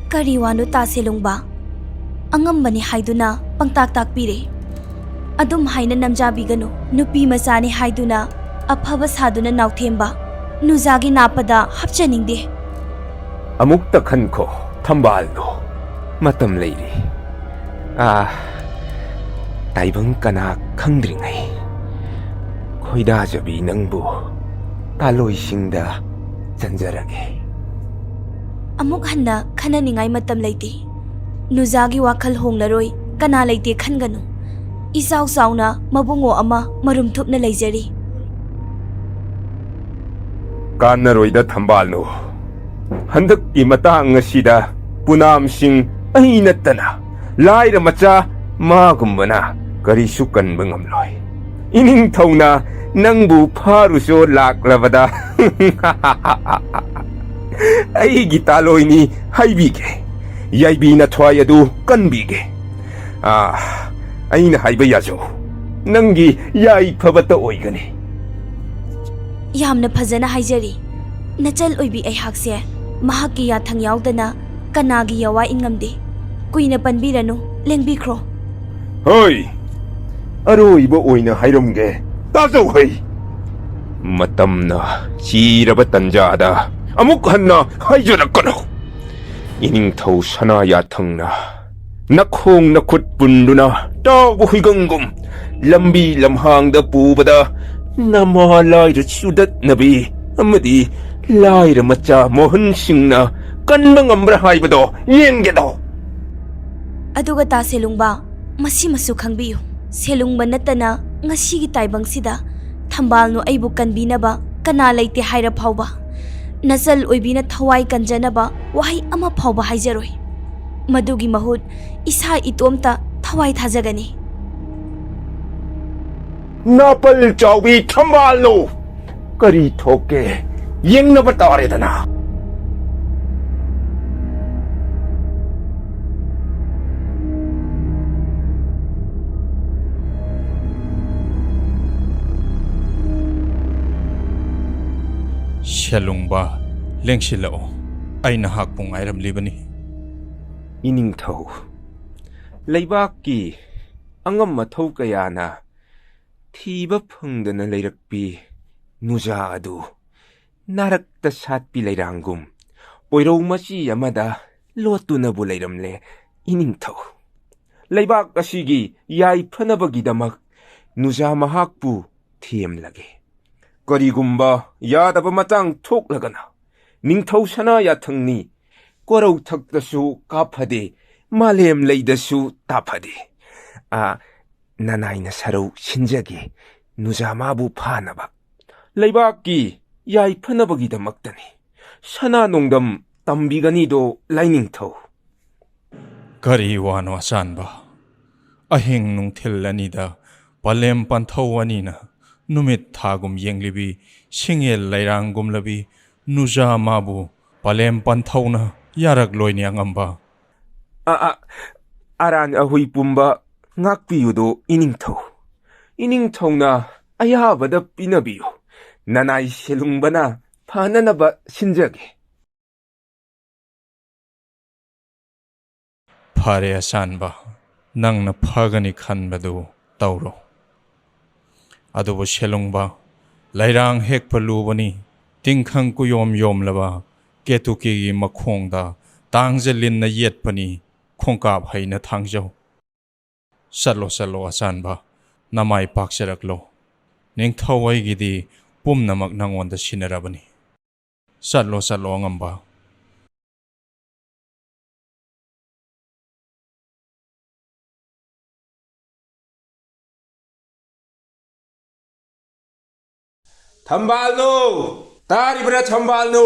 ꯀꯔꯤ ꯋꯥꯅꯣ ꯇꯥꯁꯦ ꯂꯨꯡꯕ? ꯑꯉꯝꯕꯅꯤ ꯍꯥꯏꯗꯨꯅ ꯄꯪꯇꯥꯛ ꯇꯥꯛꯄꯤꯔꯦ꯫ ꯑꯗꯨꯝ ꯍꯥꯏꯅ ꯅꯝꯖꯥꯕꯤꯒꯅꯨ꯫ ꯅꯨꯄꯤ ꯃꯆꯥꯅꯤ ꯍꯥꯏꯗꯨꯅ ꯑꯐꯕ ꯁꯥꯗꯨꯅ ꯅꯥꯎꯊꯦꯝꯕ ꯅꯨꯖꯥꯒꯤ ꯅꯥꯞꯄꯗ ꯍꯥꯞꯆꯅꯤꯡꯗꯦ꯫ ꯑꯃꯨꯛꯇ ꯈꯟꯈꯣ, ꯊꯝꯕꯥꯜꯗꯣ꯫ ꯃꯇꯝ ꯂꯩꯔꯤ꯫ ꯑꯥ, ꯇꯥꯏꯕꯪ ꯀꯅꯥ ꯈꯪꯗ꯭ꯔꯤꯉꯩ, ꯈꯣꯏꯗꯥꯖꯕꯤ ꯅꯪꯕꯨ ꯇꯥꯂꯣꯏꯁꯤꯡꯗ ꯆꯟꯖꯔꯒꯦ꯫ ꯑꯃꯨꯛ ꯍꯟꯅ ꯈꯟꯅꯅꯤꯡꯉꯥꯏ ꯃꯇꯝ ꯂꯩꯇꯦ꯫ ꯅꯨꯖꯥꯒꯤ ꯋꯥꯈꯜ ꯍꯣꯡꯂꯔꯣꯏ, ꯀꯅꯥ ꯂꯩꯇꯦ ꯈꯟꯒꯅꯨ꯫ ꯏꯆꯥꯎ ꯆꯥꯎꯅ ꯃꯕꯨꯡꯉꯣ ꯑꯃ ꯃꯔꯨꯝ ꯊꯨꯞꯅ ꯂꯩꯖꯔꯤ꯫ ꯀꯥꯟꯅꯔꯣꯏꯗ ꯊꯝꯕꯥꯜꯅꯨ꯫ ꯍꯟꯗꯛꯀꯤ ꯃꯇꯥꯡ ꯑꯁꯤꯗ ꯄꯨꯅꯥꯝꯁꯤꯡ ꯑꯩ ꯅꯠꯇꯅ ꯂꯥꯏꯔ ꯃꯆꯥ ꯃꯥꯒꯨꯝꯕꯅ ꯀꯔꯤꯁꯨ ꯀꯟꯕ ꯉꯝꯂꯣꯏ꯫ ꯏꯅꯤꯡꯊꯧꯅ ꯅꯪꯕꯨ ꯐꯥꯔꯨꯆꯣ ꯂꯥꯛꯂꯕꯗ ꯑꯩꯒꯤ ꯇꯥꯂꯣꯏꯅꯤ ꯍꯥꯏꯕꯤꯒꯦ꯫ ꯌꯥꯏꯕꯤ ꯅꯊ꯭ꯋꯥꯏ ꯑꯗꯨ ꯀꯟꯕꯤꯒꯦ꯫ ꯑꯥ, ꯑꯩꯅ ꯍꯥꯏꯕ ꯌꯥꯖꯧ꯫ ꯅꯪꯒꯤ ꯌꯥꯏꯐꯕꯇ ꯑꯣꯏꯒꯅꯤ꯫ ꯌꯥꯝꯅ ꯐꯖꯅ ꯍꯥꯏꯖꯔꯤ꯫ ꯅꯆꯜ ꯑꯣꯏꯕꯤ ꯑꯩꯍꯥꯛꯁꯦ ꯃꯍꯥꯛꯀꯤ ꯌꯥꯊꯪ ꯌꯥꯎꯗꯅ ꯀꯅꯥꯒꯤ ꯌꯥꯋꯥ ꯏꯟꯉꯝꯗꯦ꯫ ꯀꯨꯏꯅ ꯄꯟꯕꯤꯔꯅꯨ, ꯂꯦꯡꯕꯤꯈ꯭ꯔꯣ꯫ ꯍꯣꯏ, ꯑꯔꯣꯏꯕ ꯑꯣꯏꯅ ꯍꯥꯏꯔꯝꯒꯦ, ꯇꯥꯖꯧ ꯍꯩ꯫ ꯃꯇꯝꯅ ꯆꯤꯔꯕ ꯇꯟꯖꯥꯗ ꯑꯃꯨꯛ ꯍꯟꯅ ꯍꯥꯏꯖꯔꯛꯀꯅꯨ꯫ ꯏꯅꯤꯡꯊꯧ ꯁꯅꯥ ꯌꯥꯊꯪꯅ ꯅꯈꯣꯡ ꯅꯈꯨꯠ ꯄꯨꯟꯗꯨꯅ ꯇꯥꯎꯕ ꯍꯨꯏꯒꯪꯒꯨꯝ ꯂꯝꯕꯤ ꯂꯝꯍꯥꯡꯗ ꯄꯨꯕꯗ ꯅꯃꯥ ꯂꯥꯏꯔ ꯆꯨꯗꯠꯅꯕꯤ ꯑꯃꯗꯤ ꯂꯥꯏꯔ ꯃꯆꯥ ꯃꯣꯍꯟ ꯁꯤꯡꯅ ꯀꯟꯕ ꯉꯝꯕ꯭ꯔꯥ ꯍꯥꯏꯕꯗꯣ ꯌꯦꯡꯒꯦꯗꯣ꯫ ꯑꯗꯨꯒ ꯇꯥ ꯁꯦꯂꯨꯡꯕ, ꯃꯁꯤꯃꯁꯨ ꯈꯪꯕꯤꯌꯨ꯫ ꯁꯦꯂꯨꯡꯕ ꯅꯠꯇꯅ ꯉꯁꯤꯒꯤ ꯇꯥꯏꯕꯪꯁꯤꯗ ꯊꯝꯕꯥꯜꯅꯨ ꯑꯩꯕꯨ ꯀꯟꯕꯤꯅꯕ ꯀꯅꯥ ꯂꯩꯇꯦ ꯍꯥꯏꯔ ꯐꯥꯎꯕ, ꯅꯆꯜ ꯑꯣꯏꯕꯤꯅ ꯊꯋꯥꯏ ꯀꯟꯖꯅꯕ ꯋꯥꯍꯩ ꯑꯃ ꯐꯥꯎꯕ ꯍꯥꯏꯖꯔꯣꯏ꯫ ꯃꯗꯨꯒꯤ ꯃꯍꯨꯠ ꯏꯁꯥ ꯏꯇꯣꯝꯇ ꯊꯋꯥꯏ ꯊꯥꯖꯒꯅꯤ꯫ ꯅꯥꯄꯜ ꯆꯥꯎꯕꯤ ꯊꯝꯕꯥꯜꯅꯨ! ꯀꯔꯤ ꯊꯣꯛꯀꯦ ꯌꯦꯡꯅꯕ ꯇꯥꯔꯦꯗꯅ꯫ ꯁꯦꯂꯨꯡꯕ, ꯂꯦꯡꯁꯤꯜꯂꯛꯑꯣ꯫ ꯑꯩ ꯅꯍꯥꯛꯄꯨ ꯉꯥꯏꯔꯝꯂꯤꯕꯅꯤ꯫ ꯏꯅꯤꯡꯊꯧ, ꯂꯩꯕꯥꯛꯀꯤ ꯑꯉꯝ ꯑꯊꯧ ꯀꯌꯥꯅ ꯊꯤꯕ ꯐꯪꯗꯅ ꯂꯩꯔꯛꯄꯤ ꯅꯨꯖꯥ ꯑꯗꯨ ꯅꯥꯔꯛꯇ ꯁꯥꯠꯄꯤ ꯂꯩꯔꯥꯡꯒꯨꯝ ꯑꯣꯏꯔꯧ ꯃꯆꯤ ꯑꯃꯗ ꯂꯣꯠꯇꯨꯅꯕꯨ ꯂꯩꯔꯝꯂꯦ ꯏꯅꯤꯡꯊꯧ꯫ ꯂꯩꯕꯥꯛ ꯑꯁꯤꯒꯤ ꯌꯥꯏꯐꯅꯕꯒꯤꯗꯃꯛ ꯅꯨꯖꯥ ꯃꯍꯥꯛꯄꯨ ꯊꯦꯝꯂꯒꯦ꯫ ꯀꯔꯤꯒꯨꯝꯕ ꯌꯥꯗꯕ ꯃꯇꯥꯡ ꯊꯣꯛꯂꯒꯅ ꯅꯤꯡꯊꯧ ꯁꯅꯥ ꯌꯥꯊꯪꯅꯤ ꯀꯣꯔꯧꯊꯛꯇꯁꯨ ꯀꯥꯞꯐꯗꯦ, ꯃꯥꯂꯦꯝ ꯂꯩꯗꯁꯨ ꯇꯥꯐꯗꯦ꯫ ꯑ, ꯅꯅꯥꯏꯅ ꯁꯔꯧ ꯁꯤꯟꯖꯒꯦ ꯅꯨꯖꯥꯃꯥꯕꯨ ꯐꯥꯅꯕ꯫ ꯂꯩꯕꯥꯛꯀꯤ ꯌꯥꯏꯐꯅꯕꯒꯤꯗꯃꯛꯇꯅꯤ꯫ ꯁꯅꯥ ꯅꯣꯡꯗꯝ ꯇꯝꯕꯤꯒꯅꯤꯗꯣ ꯂꯥꯏꯅꯤꯡꯊꯧ꯫ ꯀꯔꯤ ꯋꯥꯅꯣ ꯑꯆꯥꯟꯕ? ꯑꯍꯤꯡ ꯅꯨꯡꯊꯤꯜ ꯑꯅꯤꯗ ꯄꯂꯦꯝ ꯄꯟꯊꯧ ꯑꯅꯤꯅ ꯅꯨꯃꯤꯠ ꯊꯥꯒꯨꯝ ꯌꯦꯡꯂꯤꯕꯤ ꯁꯤꯡꯉꯦꯜ ꯂꯩꯔꯥꯡꯒꯨꯝꯂꯕꯤ ꯅꯨꯖꯥ ꯃꯥꯕꯨ ꯄꯂꯦꯝ ꯄꯟꯊꯧꯅ ꯌꯥꯔꯛꯂꯣꯏꯅꯦ ꯑꯉꯝꯕ꯫ ꯑ, ꯑ, ꯑꯔꯥꯟ ꯑꯍꯨꯏ ꯄꯨꯝꯕ ꯉꯥꯛꯄꯤꯌꯨꯗꯣ ꯏꯅꯤꯡꯊꯧ꯫ ꯏꯅꯤꯡꯊꯧꯅ ꯑꯌꯥꯕꯗ ꯄꯤꯅꯕꯤꯌꯨ꯫ ꯅꯅꯥꯏ ꯁꯦꯂꯨꯡꯕꯅ ꯐꯅꯅꯕ ꯁꯤꯟꯖꯒꯦ꯫ ꯐꯔꯦ ꯑꯆꯥꯟꯕ, ꯅꯪꯅ ꯐꯒꯅꯤ ꯈꯟꯕꯗꯨ ꯇꯧꯔꯣ꯫ ꯑꯗꯨꯕꯨ ꯁꯦꯂꯨꯡꯕ, ꯂꯩꯔꯥꯡ ꯍꯦꯛꯄ ꯂꯨꯕꯅꯤ, ꯇꯤꯡꯈꯪ ꯀꯨꯌꯣꯝ ꯌꯣꯝꯂꯕ ꯀꯦꯇꯨꯀꯤꯒꯤ ꯃꯈꯣꯡꯗ ꯇꯥꯡꯖ ꯂꯤꯟꯅ ꯌꯦꯠꯄꯅꯤ, ꯈꯣꯡꯀꯥꯞ ꯍꯩꯅ ꯊꯥꯡꯖꯧ꯫ ꯆꯠꯂꯣ, ꯆꯠꯂꯣ ꯑꯆꯥꯟꯕ, ꯅꯃꯥꯏ ꯄꯥꯛꯆꯔꯛꯂꯣ꯫ ꯅꯤꯡꯊꯧ ꯑꯩꯒꯤꯗꯤ ꯄꯨꯝꯅꯃꯛ ꯅꯉꯣꯟꯗ ꯁꯤꯟꯅꯔꯕꯅꯤ꯫ ꯆꯠꯂꯣ, ꯆꯠꯂꯣ ꯑꯉꯝꯕ꯫ ꯊꯝꯕꯥꯜꯅꯨ! ꯇꯥꯔꯤꯕ꯭ꯔꯥ ꯊꯝꯕꯥꯜꯅꯨ?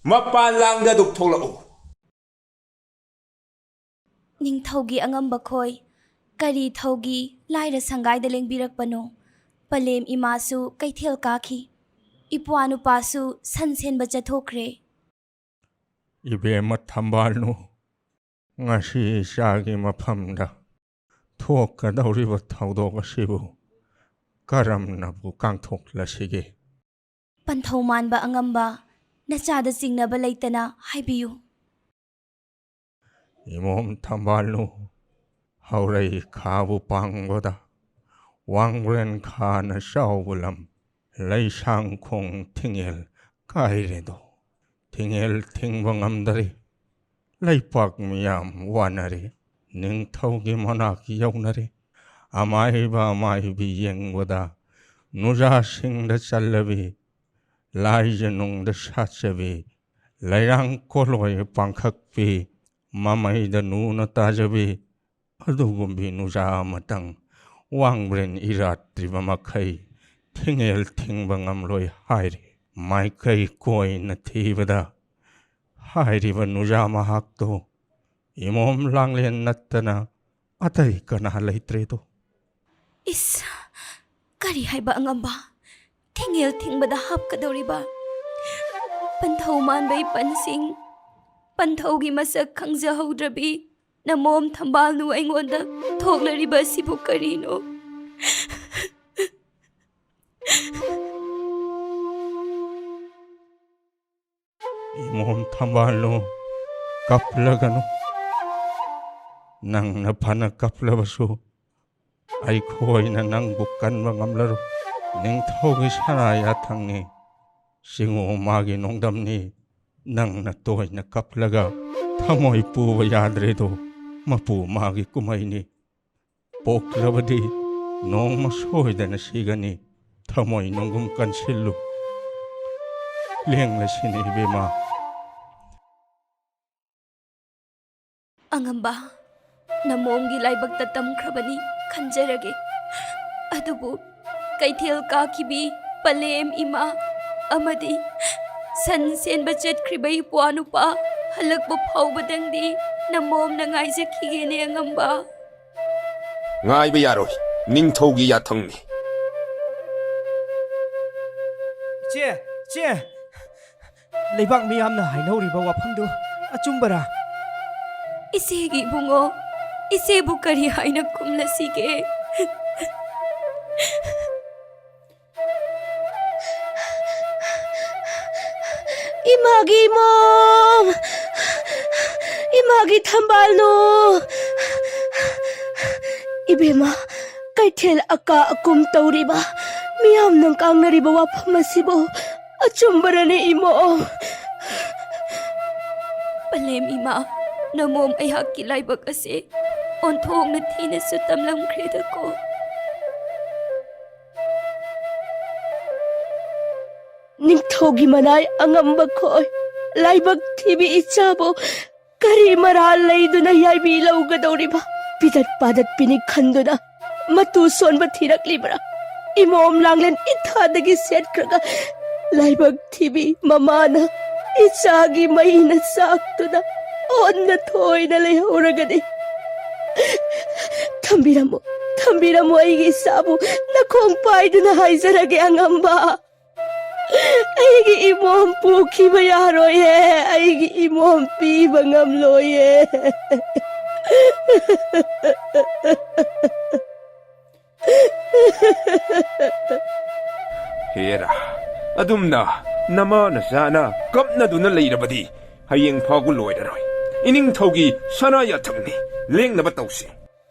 ꯃꯄꯥꯟ ꯂꯥꯡꯗ ꯑꯗꯨꯛ ꯊꯣꯛꯂꯛꯎ꯫ ꯅꯤꯡꯊꯧꯒꯤ ꯑꯉꯝꯕ ꯈꯣꯏ, ꯀꯔꯤ ꯊꯧꯒꯤ ꯂꯥꯏꯔ ꯁꯪꯒꯥꯏꯗ ꯂꯦꯡꯕꯤꯔꯛꯄꯅꯣ? ꯄꯂꯦꯝ ꯏꯃꯥꯁꯨ ꯀꯩꯊꯦꯜ ꯀꯥꯈꯤ꯫ ꯏꯄ꯭ꯋꯥ ꯅꯨꯄꯥꯁꯨ ꯁꯟ ꯁꯦꯟꯕ ꯆꯠꯊꯣꯛꯈ꯭ꯔꯦ꯫ ꯏꯕꯦꯝꯃ ꯊꯝꯕꯥꯜꯅꯨ, ꯉꯁꯤ ꯏꯆꯥꯒꯤ ꯃꯐꯝꯗ ꯊꯣꯛꯀꯗꯧꯔꯤꯕ ꯊꯧꯗꯣꯛ ꯑꯁꯤꯕꯨ ꯀꯔꯝꯅꯕꯨ ꯀꯥꯡꯊꯣꯛꯂꯁꯤꯒꯦ? ꯄꯟꯊꯧ ꯃꯥꯟꯕ ꯑꯉꯝꯕ, ꯅꯆꯥꯗ ꯆꯤꯡꯅꯕ ꯂꯩꯇꯅ ꯍꯥꯏꯕꯤꯌꯨ꯫ ꯏꯃꯣꯝ ꯊꯝꯕꯥꯜꯅꯨ, ꯍꯧꯔꯩ ꯈꯥꯕꯨ ꯄꯥꯡꯕꯗ, ꯋꯥꯡꯕ꯭ꯔꯦꯟ ꯈꯥꯅ ꯆꯥꯎꯕ ꯂꯝ, ꯂꯩꯁꯥꯡꯈꯣꯡ ꯊꯤꯡꯉꯦꯜ ꯀꯥꯏꯔꯦꯗꯣ꯫ ꯊꯤꯡꯉꯦꯜ ꯊꯤꯡꯕ ꯉꯝꯗꯔꯦ꯫ ꯂꯩꯄꯥꯛ ꯃꯤꯌꯥꯝ ꯋꯥꯅꯔꯦ꯫ ꯅꯤꯡꯊꯧꯒꯤ ꯃꯅꯥꯛ ꯌꯧꯅꯔꯦ꯫ ꯑꯃꯥꯏꯕ ꯑꯃꯥꯏꯕꯤ ꯌꯦꯡꯕꯗ ꯅꯨꯖꯥꯁꯤꯡꯗ ꯆꯜꯂꯕꯤ, ꯂꯥꯏꯖ ꯅꯨꯡꯗ ꯁꯥꯠꯆꯕꯤ, ꯂꯩꯔꯥꯡ ꯀꯣꯂꯣꯏ ꯄꯥꯡꯈꯛꯄꯤ, ꯃꯃꯩꯗ ꯅꯨꯅ ꯇꯥꯖꯕꯤ, ꯑꯗꯨꯒꯨꯝꯕꯤ ꯅꯨꯖꯥ ꯑꯃꯇꯪ ꯋꯥꯡꯕ꯭ꯔꯦꯟ ꯏꯔꯥꯠꯇ꯭ꯔꯤꯕ ꯃꯈꯩ ꯊꯤꯡꯉꯦꯜ ꯊꯤꯡꯕ ꯉꯝꯂꯣꯏ ꯍꯥꯏꯔꯤ꯫ ꯃꯥꯏꯀꯩ ꯀꯣꯏꯅ ꯊꯤꯕꯗ ꯍꯥꯏꯔꯤꯕ ꯅꯨꯖꯥ ꯃꯍꯥꯛꯇꯣ ꯏꯃꯣꯝ ꯂꯥꯡꯂꯦꯟ ꯅꯠꯇꯅ ꯑꯇꯩ ꯀꯅꯥ ꯂꯩꯇ꯭ꯔꯦꯗꯣ꯫ ꯏꯁ, ꯀꯔꯤ ꯍꯥꯏꯕ ꯑꯉꯝꯕ? ꯊꯤꯡꯉꯦꯜ ꯊꯤꯡꯕꯗ ꯍꯥꯞꯀꯗꯧꯔꯤꯕ ꯄꯟꯊꯧ ꯃꯥꯟꯕꯩ ꯄꯟꯁꯤꯡ, ꯄꯟꯊꯧꯒꯤ ꯃꯁꯛ ꯈꯪꯖꯍꯧꯗ꯭ꯔꯕꯤ ꯅꯃꯣꯝ ꯊꯝꯕꯥꯜꯅꯨ ꯑꯩꯉꯣꯟꯗ ꯊꯣꯛꯂꯔꯤꯕ ꯑꯁꯤꯕꯨ ꯀꯔꯤꯅꯣ? ꯏꯃꯣꯝ ꯊꯝꯕꯥꯜꯅꯨ, ꯀꯞꯂꯒꯅꯨ꯫ ꯅꯪꯅ ꯐꯅ ꯀꯞꯂꯕꯁꯨ ꯑꯩꯈꯣꯏꯅ ꯅꯪꯕꯨ ꯀꯟꯕ ꯉꯝꯂꯔꯣꯏ꯫ ꯅꯤꯡꯊꯧꯒꯤ ꯁꯅꯥ ꯌꯥꯊꯪꯅꯤ, ꯆꯤꯡꯉꯨ ꯃꯥꯒꯤ ꯅꯣꯡꯗꯝꯅꯤ꯫ ꯅꯪꯅ ꯇꯣꯏꯅ ꯀꯞꯂꯒ ꯊꯃꯣꯏ ꯄꯨꯕ ꯌꯥꯗ꯭ꯔꯦꯗꯣ, ꯃꯄꯨ ꯃꯥꯒꯤ ꯀꯨꯝꯍꯩꯅꯤ꯫ ꯄꯣꯛꯂꯕꯗꯤ ꯅꯣꯡꯃ ꯁꯣꯏꯗꯅ ꯁꯤꯒꯅꯤ꯫ ꯊꯃꯣꯏ ꯅꯨꯡꯒꯨꯝ ꯀꯟꯁꯤꯜꯂꯨ꯫ ꯂꯦꯡꯂꯁꯤꯅꯤ ꯏꯕꯦꯝꯃ꯫ ꯑꯉꯝꯕ, ꯅꯃꯣꯝꯒꯤ ꯂꯥꯏꯕꯛꯇ ꯇꯝꯈ꯭ꯔꯕꯅꯤ, ꯈꯟꯖꯔꯒꯦ꯫ ꯑꯗꯨꯕꯨ ꯀꯩꯊꯦꯜ ꯀꯥꯈꯤꯕꯤ ꯄꯂꯦꯝ ꯏꯃꯥ ꯑꯃꯗꯤ ꯁꯟ ꯁꯦꯟꯕ ꯆꯠꯈ꯭ꯔꯤꯕ ꯏꯄ꯭ꯋꯥ ꯅꯨꯄꯥ ꯍꯜꯂꯛꯄ ꯐꯥꯎꯕꯗꯪꯗꯤ ꯅꯃꯣꯝꯅ ꯉꯥꯏꯖꯈꯤꯒꯦꯅꯦ ꯑꯉꯝꯕ꯫ ꯉꯥꯏꯕ ꯌꯥꯔꯣꯏ, ꯅꯤꯡꯊꯧꯒꯤ ꯌꯥꯊꯪꯅꯤ꯫ ꯏꯆꯦ, ꯏꯆꯦ! ꯂꯩꯕꯥꯛ ꯃꯤꯌꯥꯝꯅ ꯍꯥꯏꯅꯧꯔꯤꯕ ꯋꯥꯐꯝꯗꯨ ꯑꯆꯨꯝꯕꯔꯥ? ꯏꯆꯦꯒꯤ ꯏꯕꯨꯡꯉꯣ, ꯏꯆꯦꯕꯨ ꯀꯔꯤ ꯍꯥꯏꯅ ꯈꯨꯝꯂꯁꯤꯒꯦ? ꯏꯃꯥꯒꯤ ꯏꯃꯣꯝ! ꯏꯃꯥꯒꯤ ꯊꯝꯕꯥꯜꯅꯨ! ꯏꯕꯦꯝꯃ, ꯀꯩꯊꯦꯜ ꯑꯀꯥ ꯑꯀꯨꯝ ꯇꯧꯔꯤꯕ, ꯃꯤꯌꯥꯝꯅ ꯉꯥꯡꯅꯔꯤꯕ ꯋꯥꯐꯝ ꯑꯁꯤꯕꯨ ꯑꯆꯨꯝꯕꯔꯅꯦ ꯏꯃꯣꯝ? ꯄꯂꯦꯝ ꯏꯃꯥ, ꯅꯃꯣꯝ ꯑꯩꯍꯥꯛꯀꯤ ꯂꯥꯏꯕꯛ ꯑꯁꯤ ꯑꯣꯟꯊꯣꯛꯅ ꯊꯤꯅꯁꯨ ꯇꯝꯂꯝꯈ꯭ꯔꯦꯗꯀꯣ꯫ ꯅꯤꯡꯊꯧꯒꯤ ꯃꯅꯥꯏ ꯑꯉꯝꯕ ꯈꯣꯏ, ꯂꯥꯏꯕꯛ ꯊꯤꯕꯤ ꯏꯆꯥꯕꯨ ꯀꯔꯤ ꯃꯔꯥꯜ ꯂꯩꯗꯨꯅ ꯌꯥꯏꯕꯤ ꯂꯧꯒꯗꯧꯔꯤꯕ? ꯄꯤꯗꯠ ꯄꯥꯗꯠꯄꯤꯅꯤ ꯈꯟꯗꯨꯅ ꯃꯇꯨ ꯁꯣꯟꯕ ꯊꯤꯔꯛꯂꯤꯕ꯭ꯔꯥ? ꯏꯃꯣꯝ ꯂꯥꯡꯂꯦꯟ ꯏꯊꯥꯗꯒꯤ ꯁꯦꯠꯈ꯭ꯔꯒ ꯂꯥꯏꯕꯛ ꯊꯤꯕꯤ ꯃꯃꯥꯅ ꯏꯆꯥꯒꯤ ꯃꯩꯅ ꯆꯥꯛꯇꯨꯅ ꯑꯣꯟꯅ ꯊꯣꯏꯅ ꯂꯩꯍꯧꯔꯒꯅꯤ꯫ ꯊꯝꯕꯤꯔꯝꯃꯨ, ꯊꯝꯕꯤꯔꯝꯃꯨ ꯑꯩꯒꯤ ꯏꯆꯥꯕꯨ, ꯅꯈꯣꯡ ꯄꯥꯏꯗꯨꯅ ꯍꯥꯏꯖꯔꯒꯦ ꯑꯉꯝꯕ꯫ ꯑꯩꯒꯤ ꯏꯃꯣꯝ ꯄꯨꯈꯤꯕ ꯌꯥꯔꯣꯏꯌꯦ, ꯑꯩꯒꯤ ꯏꯃꯣꯝ ꯄꯤꯕ ꯉꯝꯂꯣꯏꯌꯦ꯫ ꯍꯦꯔꯥ, ꯑꯗꯨꯝꯅ ꯅꯃꯥ ꯅꯆꯥꯅ ꯀꯞꯅꯗꯨꯅ ꯂꯩꯔꯕꯗꯤ ꯍꯌꯦꯡ ꯐꯥꯎꯕ ꯂꯣꯏꯔꯔꯣꯏ꯫ ꯏꯅꯤꯡꯊꯧꯒꯤ ꯁꯅꯥ ꯌꯥꯊꯪꯅꯤ, ꯂꯦꯡꯅꯕ ꯇꯧꯁꯤ꯫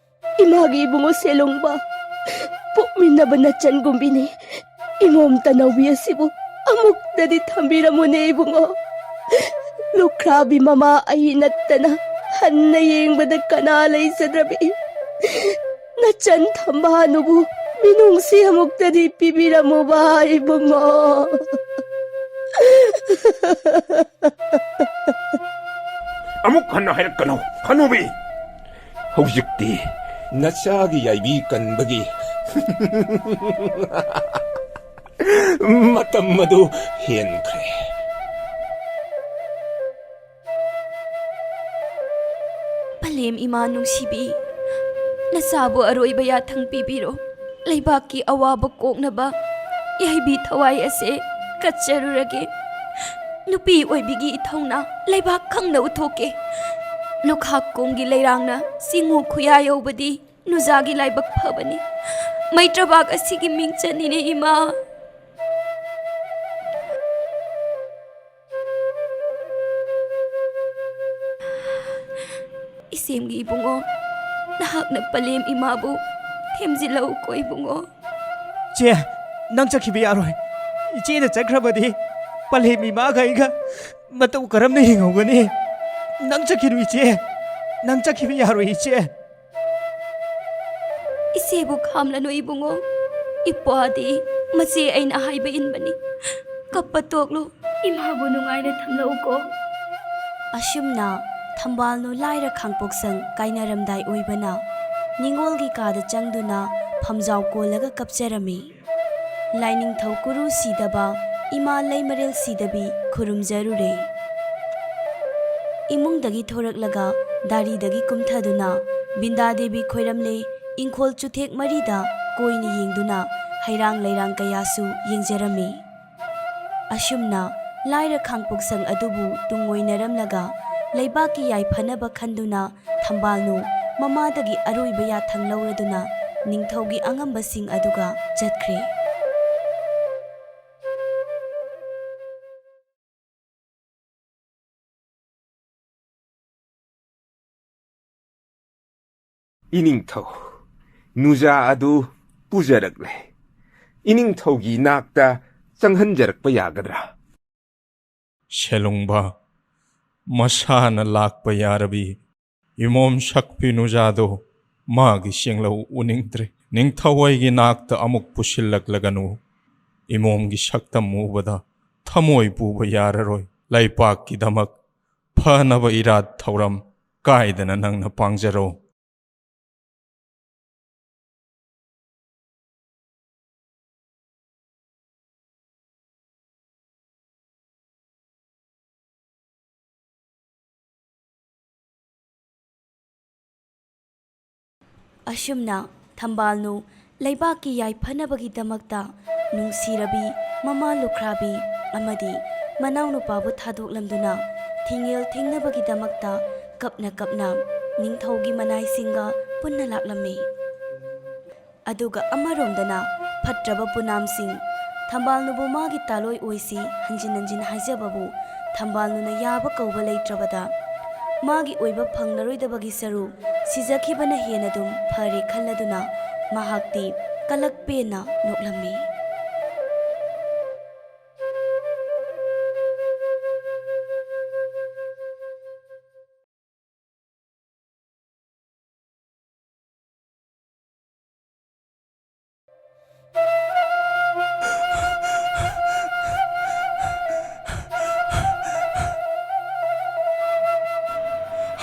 ꯏꯃꯥꯒꯤ ꯏꯕꯨꯡꯉꯣ ꯁꯦꯂꯣꯡꯕ, ꯄꯣꯛꯃꯤꯟꯅꯕ ꯅꯆꯟꯒꯨꯝꯕꯤꯅꯤ꯫ ꯏꯃꯣꯝ ꯇꯅꯧꯕꯤ ꯑꯁꯤꯕꯨ ꯑꯃꯨꯛꯇꯗꯤ ꯊꯝꯕꯤꯔꯝꯃꯨꯅꯦ ꯏꯕꯨꯡꯉꯣ꯫ ꯂꯨꯈ꯭ꯔꯥꯕꯤ ꯃꯃꯥ ꯑꯩ ꯅꯠꯇꯅ ꯍꯟꯅ ꯌꯦꯡꯕꯗ ꯀꯅꯥ ꯂꯩꯖꯗ꯭ꯔꯕꯤ? ꯅꯆꯟ ꯊꯝꯕꯥꯜꯅꯨꯕꯨ ꯃꯤꯅꯨꯡꯁꯤ ꯑꯃꯨꯛꯇꯗꯤ ꯄꯤꯕꯤꯔꯝꯃꯨꯕ ꯏꯕꯨꯡꯉꯣ꯫ ꯑꯃꯨꯛ ꯍꯟꯅ ꯍꯥꯏꯔꯛꯀꯅꯨ, ꯍꯅꯨꯕꯤ꯫ ꯍꯧꯖꯤꯛꯇꯤ ꯅꯆꯥꯒꯤ ꯌꯥꯏꯕꯤ ꯀꯟꯕꯒꯤ ꯃꯇꯝ ꯑꯗꯨ ꯍꯦꯟꯈ꯭ꯔꯦ꯫ ꯄꯂꯦꯝ ꯏꯃꯥ ꯅꯨꯡꯁꯤꯕꯤ, ꯅꯆꯥꯕꯨ ꯑꯔꯣꯏꯕ ꯌꯥꯊꯪ ꯄꯤꯕꯤꯔꯣ꯫ ꯂꯩꯕꯥꯛꯀꯤ ꯑꯋꯥꯕ ꯀꯣꯛꯅꯕ ꯌꯥꯏꯕꯤ ꯊꯋꯥꯏ ꯑꯁꯦ ꯀꯠꯆꯔꯨꯔꯒꯦ꯫ ꯅꯨꯄꯤ ꯑꯣꯏꯕꯤꯒꯤ ꯏꯊꯧꯅꯥ ꯂꯩꯕꯥꯛ ꯈꯪꯅ ꯎꯠꯊꯣꯛꯀꯦ꯫ ꯂꯨꯈꯥꯛꯀꯣꯡꯒꯤ ꯂꯩꯔꯥꯡꯅ ꯆꯤꯡꯉꯨ ꯈꯨꯌꯥ ꯌꯧꯕꯗꯤ ꯅꯨꯖꯥꯒꯤ ꯂꯥꯏꯕꯛ ꯐꯕꯅꯤ꯫ ꯃꯩꯇ꯭ꯔꯕꯥꯛ ꯑꯁꯤꯒꯤ ꯃꯤꯡꯆꯠꯅꯤꯅꯦ ꯏꯃꯥ꯫ ꯏꯆꯦꯝꯒꯤ ꯏꯕꯨꯡꯉꯣ, ꯅꯍꯥꯛꯅ ꯄꯂꯦꯝ ꯏꯃꯥꯕꯨ ꯊꯦꯝꯖꯤꯜꯂꯛꯎꯀꯣ ꯏꯕꯨꯡꯉꯣ꯫ ꯆꯦ, ꯅꯪ ꯆꯠꯈꯤꯕ ꯌꯥꯔꯣꯏ꯫ ꯏꯆꯦꯅ ꯆꯠꯈ꯭ꯔꯕꯗꯤ ꯄꯂꯦꯝ ꯏꯃꯥꯒ ꯑꯩꯒ ꯃꯇꯧ ꯀꯔꯝꯅ ꯍꯤꯡꯍꯧꯒꯅꯤ? ꯅꯪ ꯆꯠꯈꯤꯅꯨ ꯏꯆꯦ, ꯅꯪ ꯆꯠꯈꯤꯕ ꯌꯥꯔꯣꯏ ꯏꯆꯦ꯫ ꯏꯆꯦꯕꯨ ꯈꯥꯝꯂꯅꯨ ꯏꯕꯨꯡꯉꯣ꯫ ꯏꯄ꯭ꯋꯥꯗꯤ ꯃꯆꯦ ꯑꯩꯅ ꯍꯥꯏꯕ ꯏꯟꯕꯅꯤ꯫ ꯀꯞꯄ ꯇꯣꯛꯂꯨ꯫ ꯏꯃꯥꯕꯨ ꯅꯨꯡꯉꯥꯏꯅ ꯊꯝꯂꯛꯎꯀꯣ꯫ ꯑꯁꯨꯝꯅ ꯊꯝꯕꯥꯜꯅꯨ ꯂꯥꯏꯔ ꯈꯥꯡꯄꯣꯛꯁꯪ ꯀꯥꯏꯅꯔꯝꯗꯥꯏ ꯑꯣꯏꯕꯅ ꯅꯤꯉꯣꯜꯒꯤ ꯀꯥꯗ ꯆꯪꯗꯨꯅ ꯐꯝꯖꯥꯎ ꯀꯣꯜꯂꯒ ꯀꯞꯆꯔꯝꯃꯤ꯫ ꯂꯥꯏꯅꯤꯡꯊꯧ ꯀꯨꯔꯨ ꯁꯤꯗꯕ, ꯏꯃꯥ ꯂꯩꯃꯔꯦꯜ ꯁꯤꯗꯕꯤ ꯈꯨꯔꯨꯝꯖꯔꯨꯔꯦ꯫ ꯏꯃꯨꯡꯗꯒꯤ ꯊꯣꯔꯛꯂꯒ ꯗꯥꯔꯤꯗꯒꯤ ꯀꯨꯝꯊꯗꯨꯅ ꯕꯤꯟꯗꯥ ꯗꯦꯕꯤ ꯈꯣꯏꯔꯝꯂꯦ, ꯏꯪꯈꯣꯜ ꯆꯨꯊꯦꯛ ꯃꯔꯤꯗ ꯀꯣꯏꯅ ꯌꯦꯡꯗꯨꯅ ꯍꯩꯔꯥꯡ ꯂꯩꯔꯥꯡ ꯀꯌꯥꯁꯨ ꯌꯦꯡꯖꯔꯝꯃꯤ꯫ ꯑꯁꯨꯝꯅ ꯂꯥꯏꯔ ꯈꯥꯡꯄꯣꯛꯁꯪ ꯑꯗꯨꯕꯨ ꯇꯨꯡꯑꯣꯏꯅꯔꯝꯂꯒ ꯂꯩꯕꯥꯛꯀꯤ ꯌꯥꯏꯐꯅꯕ ꯈꯟꯗꯨꯅ ꯊꯝꯕꯥꯜꯅꯨ ꯃꯃꯥꯗꯒꯤ ꯑꯔꯣꯏꯕ ꯌꯥꯊꯪ ꯂꯧꯔꯗꯨꯅ ꯅꯤꯡꯊꯧꯒꯤ ꯑꯉꯝꯕꯁꯤꯡ ꯑꯗꯨꯒ ꯆꯠꯈ꯭ꯔꯦ꯫ ꯏꯅꯤꯡꯊꯧ, ꯅꯨꯖꯥ ꯑꯗꯨ ꯄꯨꯖꯔꯛꯂꯦ꯫ ꯏꯅꯤꯡꯊꯧꯒꯤ ꯅꯥꯛꯇ ꯆꯪꯍꯟꯖꯔꯛꯄ ꯌꯥꯒꯗ꯭ꯔꯥ? ꯁꯦꯂꯨꯡꯕ, ꯃꯁꯥꯅ ꯂꯥꯛꯄ ꯌꯥꯔꯕꯤ ꯏꯃꯣꯝ ꯁꯛꯄꯤ ꯅꯨꯖꯥꯗꯣ ꯃꯥꯒꯤ ꯆꯦꯡꯂꯧ ꯎꯅꯤꯡꯗ꯭ꯔꯦ꯫ ꯅꯤꯡꯊꯧ ꯑꯩꯒꯤ ꯅꯥꯛꯇ ꯑꯃꯨꯛ ꯄꯨꯁꯤꯜꯂꯛꯂꯒꯅꯨ꯫ ꯏꯃꯣꯝꯒꯤ ꯁꯛꯇꯝ ꯎꯕꯗ ꯊꯃꯣꯏ ꯄꯨꯕ ꯌꯥꯔꯔꯣꯏ꯫ ꯂꯩꯄꯥꯛꯀꯤꯗꯃꯛ ꯐꯅꯕ ꯏꯔꯥꯠ ꯊꯧꯔꯝ ꯀꯥꯏꯗꯅ ꯅꯪꯅ ꯄꯥꯡꯖꯔꯣ꯫ ꯑꯁꯨꯝꯅ ꯊꯝꯕꯥꯜꯅꯨ ꯂꯩꯕꯥꯛꯀꯤ ꯌꯥꯏꯐꯅꯕꯒꯤꯗꯃꯛꯇ ꯅꯨꯡꯁꯤꯔꯕꯤ ꯃꯃꯥ ꯂꯨꯈ꯭ꯔꯥꯕꯤ ꯑꯃꯗꯤ ꯃꯅꯥꯎꯅꯨꯄꯥꯕꯨ ꯊꯥꯗꯣꯛꯂꯝꯗꯨꯅ ꯊꯤꯡꯉꯦꯜ ꯊꯦꯡꯅꯕꯒꯤꯗꯃꯛꯇ ꯀꯞꯅ ꯀꯞꯅ ꯅꯤꯡꯊꯧꯒꯤ ꯃꯅꯥꯏꯁꯤꯡꯒ ꯄꯨꯟꯅ ꯂꯥꯛꯂꯝꯃꯤ꯫ ꯑꯗꯨꯒ ꯑꯃꯔꯣꯝꯗꯅ ꯐꯠꯇ꯭ꯔꯕ ꯄꯨꯅꯥꯝꯁꯤꯡ ꯊꯝꯕꯥꯜꯅꯨꯕꯨ ꯃꯥꯒꯤ ꯇꯥꯂꯣꯏ ꯑꯣꯏꯁꯤ ꯍꯟꯖꯤꯟ ꯍꯟꯖꯤꯟ ꯍꯥꯏꯖꯕꯕꯨ ꯊꯝꯕꯥꯜꯅꯨꯅ ꯌꯥꯕ ꯀꯧꯕ ꯂꯩꯇ꯭ꯔꯕꯗ ꯃꯥꯒꯤ ꯑꯣꯏꯕ ꯐꯪꯂꯔꯣꯏꯗꯕꯒꯤ ꯁꯔꯨ ꯁꯤꯖꯈꯤꯕꯅ ꯍꯦꯟꯅ ꯑꯗꯨꯝ ꯐꯔꯦ ꯈꯜꯂꯗꯨꯅ ꯃꯍꯥꯛꯇꯤ ꯀꯂꯛ ꯄꯦꯟꯅ ꯅꯣꯛꯂꯝꯃꯤ꯫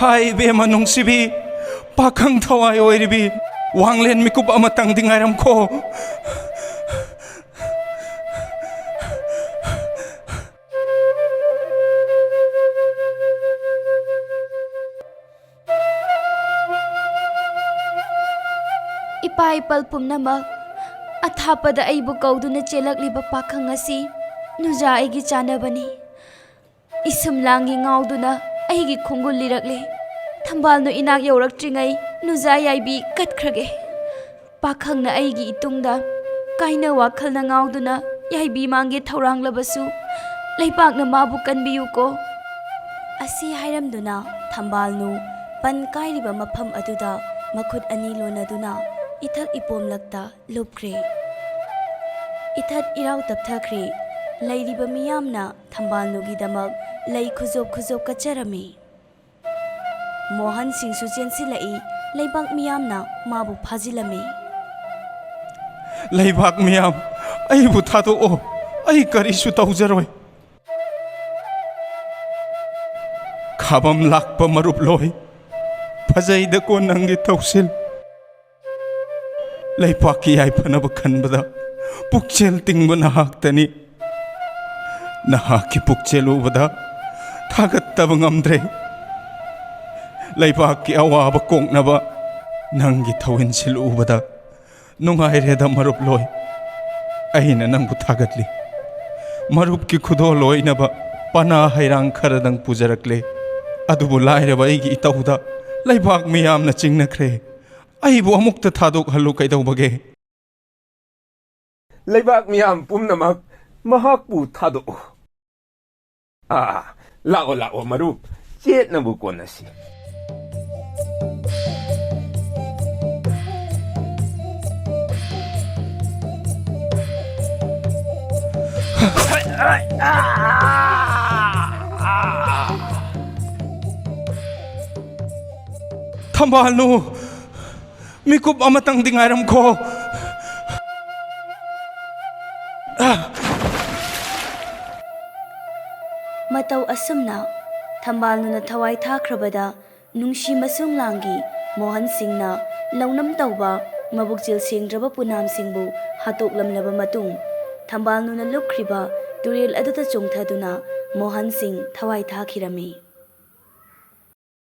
ꯍꯥꯏ ꯏꯕꯦꯝꯃ ꯅꯨꯡꯁꯤꯕꯤ, ꯄꯥꯈꯪ ꯊꯋꯥꯏ ꯑꯣꯏꯔꯤꯕꯤ, ꯋꯥꯡꯂꯦꯟ ꯃꯤꯀꯨꯞ ꯑꯃꯇꯪꯗꯤ ꯉꯥꯏꯔꯝꯈꯣ꯫ ꯏꯄꯥ ꯏꯄꯜ ꯄꯨꯝꯅꯃꯛ, ꯑꯊꯥꯞꯄꯗ ꯑꯩꯕꯨ ꯀꯧꯗꯨꯅ ꯆꯦꯜꯂꯛꯂꯤꯕ ꯄꯥꯈꯪ ꯑꯁꯤ ꯅꯨꯖꯥ ꯑꯩꯒꯤ ꯆꯥꯟꯅꯕꯅꯤ꯫ ꯏꯁꯨꯝ ꯂꯥꯡꯒꯤ ꯉꯥꯎꯗꯨꯅ ꯑꯩꯒꯤ ꯈꯣꯡꯒꯨꯜ ꯂꯤꯔꯛꯂꯦ꯫ ꯊꯝꯕꯥꯜꯅꯨ ꯏꯅꯥꯛ ꯌꯧꯔꯛꯇ꯭ꯔꯤꯉꯩ ꯅꯨꯖꯥ ꯌꯥꯏꯕꯤ ꯀꯠꯈ꯭ꯔꯒꯦ꯫ ꯄꯥꯈꯪꯅ ꯑꯩꯒꯤ ꯏꯇꯨꯡꯗ ꯀꯥꯏꯅ ꯋꯥꯈꯜꯅ ꯉꯥꯎꯗꯨꯅ ꯌꯥꯏꯕꯤ ꯃꯥꯡꯒꯦ ꯊꯧꯔꯥꯡꯂꯕꯁꯨ, ꯂꯩꯄꯥꯛꯅ ꯃꯥꯕꯨ ꯀꯟꯕꯤꯌꯨꯀꯣ꯫ ꯑꯁꯤ ꯍꯥꯏꯔꯝꯗꯨꯅ ꯊꯝꯕꯥꯜꯅꯨ ꯄꯟ ꯀꯥꯏꯔꯤꯕ ꯃꯐꯝ ꯑꯗꯨꯗ ꯃꯈꯨꯠ ꯑꯅꯤ ꯂꯣꯟꯅꯗꯨꯅ ꯏꯊꯛ ꯏꯄꯣꯝꯂꯛꯇ ꯂꯨꯞꯈ꯭ꯔꯦ꯫ ꯏꯊꯠ ꯏꯔꯥꯎ ꯇꯞꯊꯈ꯭ꯔꯦ꯫ ꯂꯩꯔꯤꯕ ꯃꯤꯌꯥꯝꯅ ꯊꯝꯕꯥꯜꯅꯨꯒꯤꯗꯃꯛ ꯂꯩ ꯈꯨꯖꯣꯞ ꯈꯨꯖꯣꯞ ꯀꯠꯆꯔꯝꯃꯤ꯫ ꯃꯣꯍꯟ ꯁꯤꯡꯁꯨ ꯆꯦꯟꯁꯤꯜꯂꯛꯏ꯫ ꯂꯩꯕꯥꯛ ꯃꯤꯌꯥꯝꯅ ꯃꯥꯕꯨ ꯐꯥꯖꯤꯜꯂꯝꯃꯤ꯫ ꯂꯩꯕꯥꯛ ꯃꯤꯌꯥꯝ, ꯑꯩꯕꯨ ꯊꯥꯗꯣꯛꯑꯣ꯫ ꯑꯩ ꯀꯔꯤꯁꯨ ꯇꯧꯖꯔꯣꯏ꯫ ꯈꯥꯕꯝ ꯂꯥꯛꯄ ꯃꯔꯨꯞ ꯂꯣꯏ, ꯐꯖꯩꯗꯀꯣ ꯅꯪꯒꯤ ꯊꯧꯁꯤꯜ꯫ ꯂꯩꯄꯥꯛꯀꯤ ꯌꯥꯏꯐꯅꯕ ꯈꯟꯕꯗ ꯄꯨꯛꯆꯦꯜ ꯇꯤꯡꯕ ꯅꯍꯥꯛꯇꯅꯤ꯫ ꯅꯍꯥꯛꯀꯤ ꯄꯨꯛꯆꯦꯜ ꯎꯕꯗ ꯊꯥꯒꯠꯇꯕ ꯉꯝꯗ꯭ꯔꯦ꯫ ꯂꯩꯕꯥꯛꯀꯤ ꯑꯋꯥꯕ ꯀꯣꯛꯅꯕ ꯅꯪꯒꯤ ꯊꯧꯍꯤꯟꯁꯤꯜ ꯎꯕꯗ ꯅꯨꯡꯉꯥꯏꯔꯦꯗ ꯃꯔꯨꯞ ꯂꯣꯏ꯫ ꯑꯩꯅ ꯅꯪꯕꯨ ꯊꯥꯒꯠꯂꯤ꯫ ꯃꯔꯨꯞꯀꯤ ꯈꯨꯗꯣꯜ ꯑꯣꯏꯅꯕ ꯄꯅꯥ ꯍꯩꯔꯥꯡ ꯈꯔꯗꯪ ꯄꯨꯖꯔꯛꯂꯦ꯫ ꯑꯗꯨꯕꯨ ꯂꯥꯏꯔꯕ ꯑꯩꯒꯤ ꯏꯇꯧꯗ ꯂꯩꯕꯥꯛ ꯃꯤꯌꯥꯝꯅ ꯆꯤꯡꯅꯈ꯭ꯔꯦ꯫ ꯑꯩꯕꯨ ꯑꯃꯨꯛꯇ ꯊꯥꯗꯣꯛꯍꯜꯂꯨ ꯀꯩꯗꯧꯕꯒꯦ? ꯂꯩꯕꯥꯛ ꯃꯤꯌꯥꯝ ꯄꯨꯝꯅꯃꯛ ꯃꯍꯥꯛꯄꯨ ꯊꯥꯗꯣꯛꯎ꯫ ꯑꯥ, ꯂꯥꯛꯑꯣ, ꯂꯥꯛꯑꯣ, ꯃꯔꯨꯞ, ꯆꯦꯠꯅꯕꯨ ꯀꯣꯟꯅꯁꯤ꯫ ꯊꯝꯕꯥꯜꯅꯨ! ꯃꯤꯀꯨꯞ ꯑꯃꯇꯪꯗꯤ ꯉꯥꯏꯔꯝꯈꯣ꯫ ꯃꯇꯧ ꯑꯁꯨꯝꯅ ꯊꯝꯕꯥꯜꯅꯨꯅ ꯊꯋꯥꯏ ꯊꯥꯈ꯭ꯔꯕꯗ ꯅꯨꯡꯁꯤ ꯃꯁꯨꯡ ꯂꯥꯡꯒꯤ ꯃꯣꯍꯟ ꯁꯤꯡꯅ ꯂꯧꯅꯝ ꯇꯧꯕ ꯃꯕꯨꯛꯆꯦꯜ ꯁꯦꯡꯗ꯭ꯔꯕ ꯄꯨꯅꯥꯝꯁꯤꯡꯕꯨ ꯍꯥꯠꯇꯣꯛꯂꯝꯂꯕ ꯃꯇꯨꯡ, ꯊꯝꯕꯥꯜꯅꯨꯅ ꯂꯨꯞꯈ꯭ꯔꯤꯕ ꯇꯨꯔꯦꯜ ꯑꯗꯨꯗ ꯆꯣꯡꯊꯗꯨꯅ ꯃꯣꯍꯟ ꯁꯤꯡ ꯊꯋꯥꯏ ꯊꯥꯈꯤꯔꯝꯃꯤ꯫